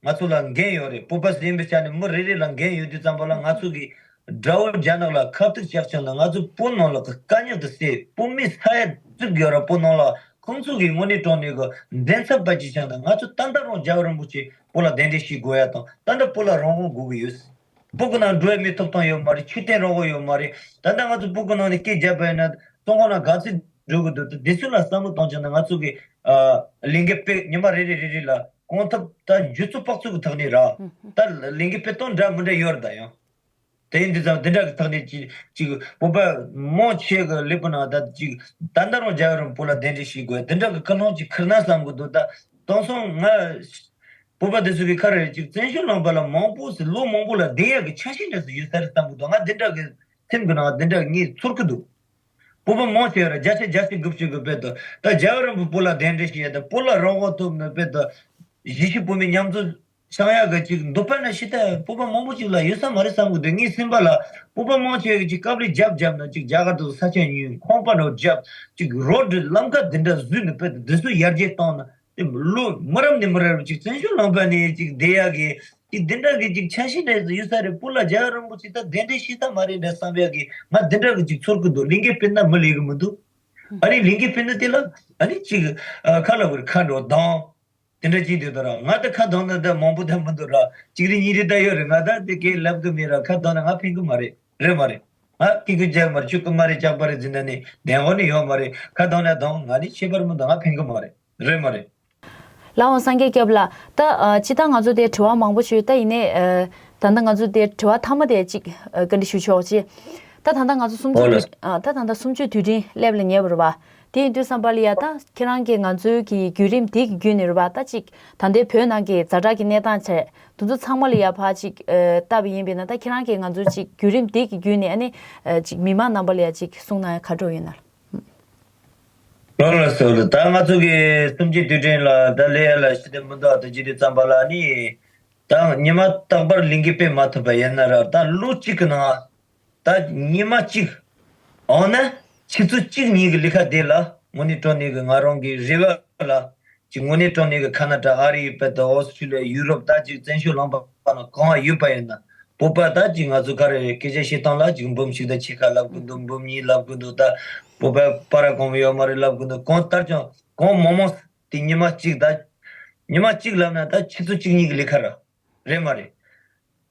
ང་ཚོ་ལ་འགན་ཡོད་རེད། བོད་པ་ཟིན་པའི་ཆ་ནས་མི་རེ་རེ་ལ་འགན་ཡོད་དུས་ཙམ་པ་ལ་ང་ཚོ་གི་དགྲ་བོ་རྒྱ་ནག་ལ་ཁ་ཐུག་བཅག་བྱུང་ན་ང་ཚོ་བོད་ནང་ལ་གི་དཀའ་རྙོག་དེ་སེལ། བོད་མི་ས་ཡ་དྲུག་ཡོད་ར། བོད་ནང་ལ་ཁོང་ཚོ་གི་དངོས་གནས་དྲང་གནས་གི་མགྲིན་ཚབ་པ་ཅིག་བྱུང་ན་ང་ཚོ་ད་ལྟ་རང་རྒྱལ་བ་རིན་པོ་ཆེ་བོད་ལ་གདན་འདྲེན་ཞུ་དགོས་ཡ་དང་ད་ལྟ་བོད་ལ་རང་དབང་དགོས་གི་ཡོད། བོད་གི་ནང་འགྲོ་ཡ་མི་ཐོབ་ཐང་ཡོད་མ་རེད། ཆོས་དད་རང་དབང་ཡོད་མ་རེད། ད་ལྟ་ང་ཚོ་བོད་གི་ནང་ནས་སྐད་རྒྱབ་པ་ཡིན་ན་བཙོན་ཁང་ནང་ག་ཚོད་འགྲོ་གི་འདུག་དེ་ཚོ་ལ་བསམ་བློ་གཏོང་བྱས་ན་ང་ཚོ་གི་ཨ་ལས་འགུལ་སྤེལ་ཉི་མ་རེ་རེ་རེ་རེ་ལ་གང་ཐུབ་ད་འཇུ་ཚོད་དཔག་ཚོད་གི་ཐོག་ནས་ར། ད་ལས་འགུལ་སྤེལ་སྟངས་འདྲ་མི་འདྲ་ཡོད་རེད་ད་ཡང་། དེ་ཡིན་དུས་ཙམ་དེ་འདྲ་གི་ཐོག་ནས་ཅིག་ཅིག་བོད་པ་མང་ཆེ་གི་ཀླད་པ་ནང་ད་ཅིག་ད་ལྟ་རང་རྒྱལ་བ་རིན་པོ་ལ་གདན་འདྲེན་ཞུ་དགོས་དེ་འདྲ་གི་ཀུན་སློང་ཅིག་ཁུར་ན་བསམ་གི་འདུག་ད་དེང་སང་ང་བོད་པ་དེ་ཚོ་གི་ཁ་རེ་ཅིག་བཙན་བྱོལ་ནང་པ་ལ་མང་པོ་ཟེར་ལོ་མང་པོ་ལ་བསྡད་ཡག་གི་ཆ་ཤས་འདྲ་ཟེར་ཡོད་ས་རེད་བསམ་གི་འདུག་ང་དེ་འདྲ་གི་སེམས་གི་ནང་དེ་འདྲ་ངས་ཚོར་གི་འདུག་བོད་པ་མང་ཆེ་བ་ར་བརྒྱ་ཆ་བརྒྱད་ཅུ་དགུ་བཅུ་གི་དཔེ་དུ་ད་རྒྱལ་བ་རིན་པོ་བོད་ལ་གདན་འདྲེན་ཞུ་ཡ་ད་བོད་ལ་རང་དབང་ཐོབ་ན་དཔེ་དུ་གཞིས་བྱེས་བོད་མི་མཉམ་འཛོམས་བྱང་ཡག་གི་ཅིག་འདོད་པ་ན་ཤི་ད་བོད་པ་མང་པོ་ཅིག་ལ་ཡོད་ས་མ་རེད་བསམ་གི་འདུག་ངའི་སེམས་པ་ལ་བོད་པ་མང་ཆེ་གི་ཅིག་དཀའ་ལས་རྒྱབ་རྒྱབ་ན་ཅིག་རྒྱ་གར་དུ་ས་ཆ་ཉོས་ཁང་པ་འགྲོ་རྒྱབ་ཅིག་རོ་ཌི་ལམ་ཁ་འདི་འདྲ་བཟོས་ནས་དཔེ་དེ་འདི་ཚོ་ཡར་རྒྱས་བཏང་ན་དེ་ལོ་མི་རབས་ནས་མི་རབས་ཅིག་བཙན་བྱོལ་ནང་པ་ནས་ཅིག་བསྡད་ཡག་གི་ཅིག་འདི་འདྲ་གི་ཅིག་ཆ་ཤས་འདྲ་ཡོད་ས་རེད། བོད་ལ་རྒྱལ་བ་རིན་པོ་ཆེ་ད་གདན་འདྲེན་བྱེད་ཐབས་མ་རེད་འདྲ་བསམ་ཡག་གི་ང་འདི་འདྲ་གི་ཅིག་ཚོར་གི་འདུག་ལས་འགུལ་སྤེལ་ན་མི་ལས་གི་མི་འདུག་ཨ་ནི་ལས་འགུལ་སྤེལ་ན་དེ་ལ་ཨ་ནི་ཅིག་ཁ་ལ་བུར་ཁ་འགྲོ་དང་། དེ་འདྲ་ཅིག་དེ་ལྟར་ང་ད་ཁ་གདངས་ན་ད་མང་པོ་ད་མི་འདུག་ར། གཅིག་རེ་གཉིས་རེ་ད་ཡོད་རེད། ང་ད་དེ་སྐད་ལབ་གི་མེད་ར། ཁ་གདངས་ན་ང་ཕན་གི་མ་རེད། རེད་མ་རེད། ང་སྐད་གི་རྒྱག་མ་རེད། ཆུ་གི་མ་རེད། ལྕགས་པ་རེད་ཟེར་ན་ནི་གདན་འོག་ནས་ཡོད་མ་རེད། ཁ་གདངས་ན་གདངས། ང་ནི་ཁྱད་པར་མི་འདུག་ང་ཕན་གི་མ་རེད། རེད་མ་རེད། ལགས་འོང་སངས་རྒྱས་སྐྱབས་ལགས། ད་ཨ་སྤྱིར་བཏང་ང་ཚོ་དེ་དྲི་བ་མང་པོ་ཞུས། ད་ཡིན་ནའི་ཨ་ད་ལྟ་ང་ཚོ་དེ་དྲི་བ་མཐའ་མ་དེ་གཅིག་ཨ་བཀའ་འདྲི་ཞུ་ཆོག་ཅེས། ད་ད་ལྟ་ང་ཚོ་གསུམ་བཅུ་ཨོ་ལགས། དུས་ཨ་ད་ད་ལྟ་གསུམ་བཅུ་དུས་དྲན་སླེབས་ལ་ཉེ་བ་རེད་པ། དེ་ཡིན་དུས་ཙམ་པ་ལ་ཡ་ད་ཁྱེད་རང་གིས་ང་ཚོའི་གི་བརྒྱུད་རིམ་དེ་གི་བརྒྱུད་ནས་རེད་པ། ད་གཅིག་ད་ལྟའི་བོད་ནང་གི་ཛ་དྲག་གི་གནས་སྟངས་བྱས་དེ་ཚོ་ཚང་མ་ལ་ཡ་ཕར་གཅིག་ཨ་ལྟ་བ་ཡིན་པས་ན། ད་ཁྱེད་རང་གིས་ང་ཚོའི་གཅིག་བརྒྱུད་རིམ་དེ་གི་བརྒྱུད་ནས་ཨ་ནི་ཨ་གཅིག་མི་མང་རྣམ་པ་ལ་ཡ་གཅིག་གསུང་གནང་ཡ་ག་འདྲ་ཡོད་ན། ལགས་ལགས་སོ། ད་ང་ཚོ་གི་གསུམ་བཅུའི་དུས་དྲན་ལ་ད་ལས་ཡ་ལ་ཞི་བདེ་མི་འདུག་ད་ཅི་དུས་ཙམ་པ་ལ་ནི་ད་ཉི་མ་རྟག་པར་ལས་འགུལ་སྤེལ་མ་ཐུབ་པ་ཡིན་ན་ར། ད་ལོ་གཅིག་གི་ནང་ད་ཉི་མ་གཅིག་འོ་ན་ཆུ་ཚོད་གཅིག་གཉིས་ཀྱི་ལས་ཀ་དེ་ལ་དངོས་གནས་དྲང་གནས་ཀྱི་ང་རང་གི་རེ་བ་ལ་ཅིག་དངོས་གནས་དྲང་གནས་ཀྱི་ཁ་ན་ཏྲ་ཨ་རི་ཡི་དཔེ་དང་ཨོ་སི་ཁྲུ་ལི་ཡ་ཡུ་རོབ་ད་ཅིག་བཙན་བྱོལ་ལུང་པ་ནང་གང་ཡོད་པ་ཡིན་ན་བོད་པ་ད་ཅིག་ང་ཚོ་ག་རེ་རེད། སྐད་ཆ་བཤད་སྟངས་ལ་ཅིག་འབུམ་གཅིག་དང་ཕྱེད་ཀ་ལབ་གི་འདུག་འབུམ་གཉིས་ལབ་གི་འདུག་ད་བོད་པ་པར་གོང་མ་ཡོད་མ་རེད་ལབ་གི་འདུག་གང་ལྟར་ཀྱང་གང་མང་མང་དེ་ཉི་མ་གཅིག་ད་ཉི་མ་གཅིག་ལབ་ན་ད་ཆུ་ཚོད་གཅིག་གཉིས་ཀྱི་ལས་ཀ་ར་རེད་མ་རེད།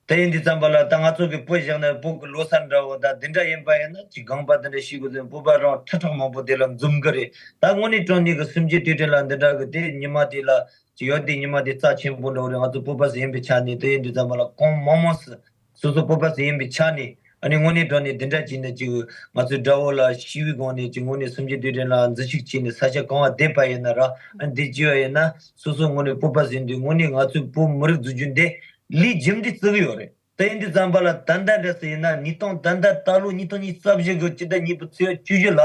དེ་ཡིན་དུས་ཙམ་པ་ལ་ད་ང་ཚོ་གི་བོད་བཞག་ན་བོད་གི་ལོ་གསར་འདྲ་བོ་ད་འདི་འདྲ་ཡིན་པ་ཡིན་ན་ཅིག་དགོངས་པ་འདི་འདྲ་ཞུ་དགོས་ཟེར་བོད་པ་རང་ཁྲ་ཁྲག་མང་པོ་དེ་ལ་འཛོམས་གི་རེད། ད་དངོས་གནས་དྲང་གནས་གི་གསུམ་བཅུའི་དུས་དྲན་ལ་འདི་འདྲ་གི་དེ་ཉི་མ་དེ་ལ་ཅིག་ཡོད་དེ་ཉི་མ་དེ་རྩ་ཆེན་པོ་འདྲ་བོ་རེད། ང་ཚོ་བོད་པ་ཟིག་ཡིན་པའི་ཆ་ནས་དེ་ཡིན་དུས་ཙམ་པ་ལ་གང་མང་མང་སུ་སོ་སོ་བོད་པ་ཟིག་ཡིན་པའི་ཆ་ནས་ ཨ་ནི་དངོས་གནས་དྲང་གནས་འདི་འདྲ་བྱས་ནས་ཅིག་ང་ཚོའི་དགྲ་བོ་ལ་ཞི་བའི་སྒོ་ནས་ཅིག་དངོས་གནས་སུམ་ཅུ་དུས་དྲན་ལ་འཛུལ་ཞུགས་བྱས་ནས་ས་ཆ་གང་བ་བསྡད་པ་ཡིན་ན་ར། ཨ་ནི་འདི་བྱས་པ་ཡིན་ན་སོ་སོ་དངོས་གནས་སྤོབས་པ་ཟིན་དུས་དངོས་གནས་ང་ཚོའི་བོད་མི་རིགས་འཛུགས་རྒྱུ་འདི་ལས་རྒྱུ་འབྲས་བརྩི་གི་ཡོད་རེད། དེ་ཡིན་དུས་ཙམ་པ་ལ་ད་ལྟ་འདྲ་སེ་ཡིན་ན་ཉིས་སྟོང་ད་ལྟ་ད་ལོ་ཉིས་སྟོང་ཉི་ཤུ་རྩ་བཞི་གི་སྤྱི་ཟླ་གཉིས་པའི་ཚེས་བཅུ་བཞི་ལ་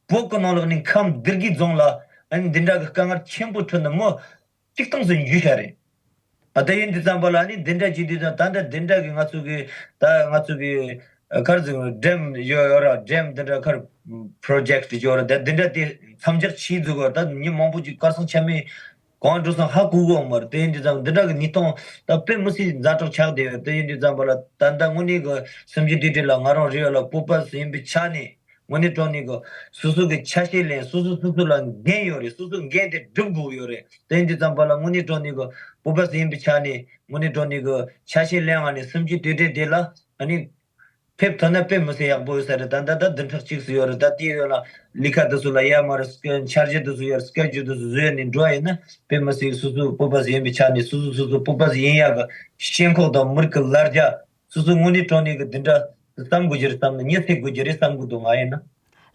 བོད་ཀྱི་ནང་ལོགས་ནས་ཁམས་སྡེ་དགེ་རྫོང་ལ་ཨ་ནི་འདི་འདྲ་གི་དཀའ་ངལ་ཆེན་པོ་འཕྲད་ནས་མི་གཅིག་སྟོང་ཙམ་འཇུས་བཞག་རེད། ཨ་ད་ཡིན་དུས་ཙམ་པ་ལ་ཨ་ནི་འདི་འདྲ་བྱེད་དུས་ཙམ་ད་འདྲ་འདི་འདྲ་གི་ང་ཚོ་གི་ད་ང་ཚོ་གི་ཨ་ག་རེ་ཟེར་དགོས་རེད། ཌེམ་ཡོད་ཡོད་ར། ཌེམ་འདི་འདྲ་ག་རེ་པྲོ་ཇེག་ཡོད་ར། ད་འདི་འདྲ་དེ་མཚམས་འཇོག་བྱས་འཛུགས་པ་ད་མི་མང་པོ་ཅིག་གར་སོང་ཆ་མེད་གང་འགྲོ་སོང་ཧ་གོ་གི་ཡོད་མ་རེད། དེ་ཡིན་དུས་ཙམ་འདི་འདྲ་གི་ཉིས་སྟོང་ད་དཔེ་མི་སྲིད་ཛ་དྲག་ཆགས་བསྡད་ཡོད། དེ་ཡིན་དུས་ཙམ་པ་ལ་ད་ལྟ་དངོས་གནས་གི་སུམ་ཅུ་དུས་དྲན་ལ་ང་རང་རེ་བ་ལ་སྤོབས་པ་ཟིན་པའི་ཆ་ནས་དངོས་གནས་དྲང་གནས་གི་སོ་སོ་གི་ཆ་ཤས་ལེན། སོ་སོ་སོ་སོ་ལ་འགན་ཡོད་རེད། སོ་སོ་འགན་དེ་སྒྲུབ་དགོས་ཡོད་རེད། དེ་ཡིན་དུས་ཙམ་པ་ལ་དངོས་གནས་དྲང་གནས་གི་སྤོབས་པ་ཟིན་པའི་ཆ་ནས་དངོས་གནས་དྲང་གནས་གི་ཆ་ཤས་ལེན། ཨ་ནི་སུམ་ཅུ་དུས་དྲན་དེ་ལ་ཨ་ནི་ཕེབས་ཐུབ་ན་དཔེ་མི་སྲིད་ཡག་པོ་ཡོད་ས་རེད། ད་ལྟ་ད་བདུན་ཕྲག་གཅིག་ཙམ་ཡོད་རེད། ད་དེའི་ཡོད་ལ་ལས་ཀ་དེ་ཚོ་ལ་ཡ་མ་རེད། སྐད་འཆར་གཞི་དེ་ཚོ་ཡོད་རེད། སྐད་ཇུས་དེ་ཚོ་བཟོས་ནས་འགྲོ་བ་ཡིན་ན་དཔེ་མི་སྲིད་སོ་སོའི་སྤོབས་པ་ཟིན་པའི་ཆ་ནས་སོ་སོ་སོ་སོ་སྤོབས་པ་ཡིན་ཡག་གི་ཞེན་ཁོག་དང་མི་རིགས་ཀྱི་ལར་རྒྱ་སོ་སོ་དངོས་གནས་དྲང་གནས་ཀྱི་འདི་འདྲ་བསམ་དགོས་ཀྱི་རེད་བསམ་ནས་ཉེ་ཚེ་དགོས་ཀྱི་རེད་བསམ་གི་འདུག་ང་ཡིན་ན།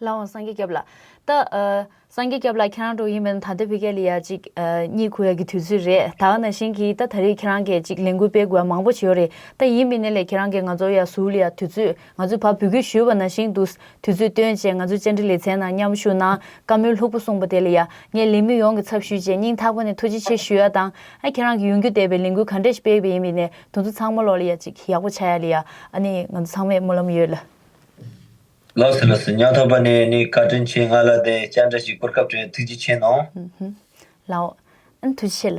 ལགས་འོང་། སངས་རྒྱས་སྐྱབས་ལགས། ད་ཨ་སངས་རྒྱས་སྐྱབས་ལགས་ཁྱེད་རང་འགྲོ་ཡིན་མིན་ད་ལྟ་བི་ཀ་ལ་ཡ་ཅིག་ཨ་གཉིད་ཁུག་ཡ་གི་དུས་ཚོད་རེད། ད་ག་ནང་བཞིན་གྱི་ད་ད་རེས་ཁྱེད་རང་གིས་ཅིག་ལས་འགུལ་སྤེལ་དགོས་ཡ་མང་པོ་བྱས་ཡོད་རེད། ད་ཡིན་པའི་ནས་ལས་ཁྱེད་རང་གིས་ང་ཚོ་ཡ་ཟུར་ལ་ཡ་དུས་ཚོད་ང་ཚོས་ཕར་འབོད་སྐུལ་ཞུས་པ་ནང་བཞིན་དུ་དུས་ཚོད་བཏོན་བྱས་ང་ཚོའི་བཅར་འདྲི་ལེ་ཚན་ནང་མཉམ་ཞུགས་གནང་བཀའ་མོལ་ལྷུག་པོ་གསུངས་པ་དེ་ལ་ཡ་ངས་ལས་མི་ཡོངས་ཀྱི་ཚབ་ཞུས་བྱས་སྙིང་ཐག་པ་ནས་ཐུགས་རྗེ་ཆེ་ཞུ་ཡ་དང་། ཨ་ཁྱེད་རང་གིས་ཡོང་རྒྱུ་བསྡད་པའི་ལས་འགུལ་ག་འདྲས་ཤིག་སྤེལ་བ་ཡིན་པའི་ནས་དེ་ཚོ་ཚང་མ་ལོག་ལ་ཡ་ཅིག་ཡག་པོ་ཆགས་ཡ་ལ་ཡ་ཨ་ནི་ང་ཚོ་ཚང་མས་སྨོན་ལམ་ཡོད་ལ། ལགས་སོ་ལགས་སོ། ཉག་ཐོག་པ་ནས་ནི་བཀའ་དྲིན་ཆེ། ང་ལ་དེ་བཅར་འདྲི་ཞིག་གོ་སྐབས་སྤྲད་ཐུགས་རྗེ་ཆེ་གནང་། ཨུ་ཧུམ། ལགས་འོ། ཨ་ནི་ཐུགས་རྗེ་ཆེ་ལ།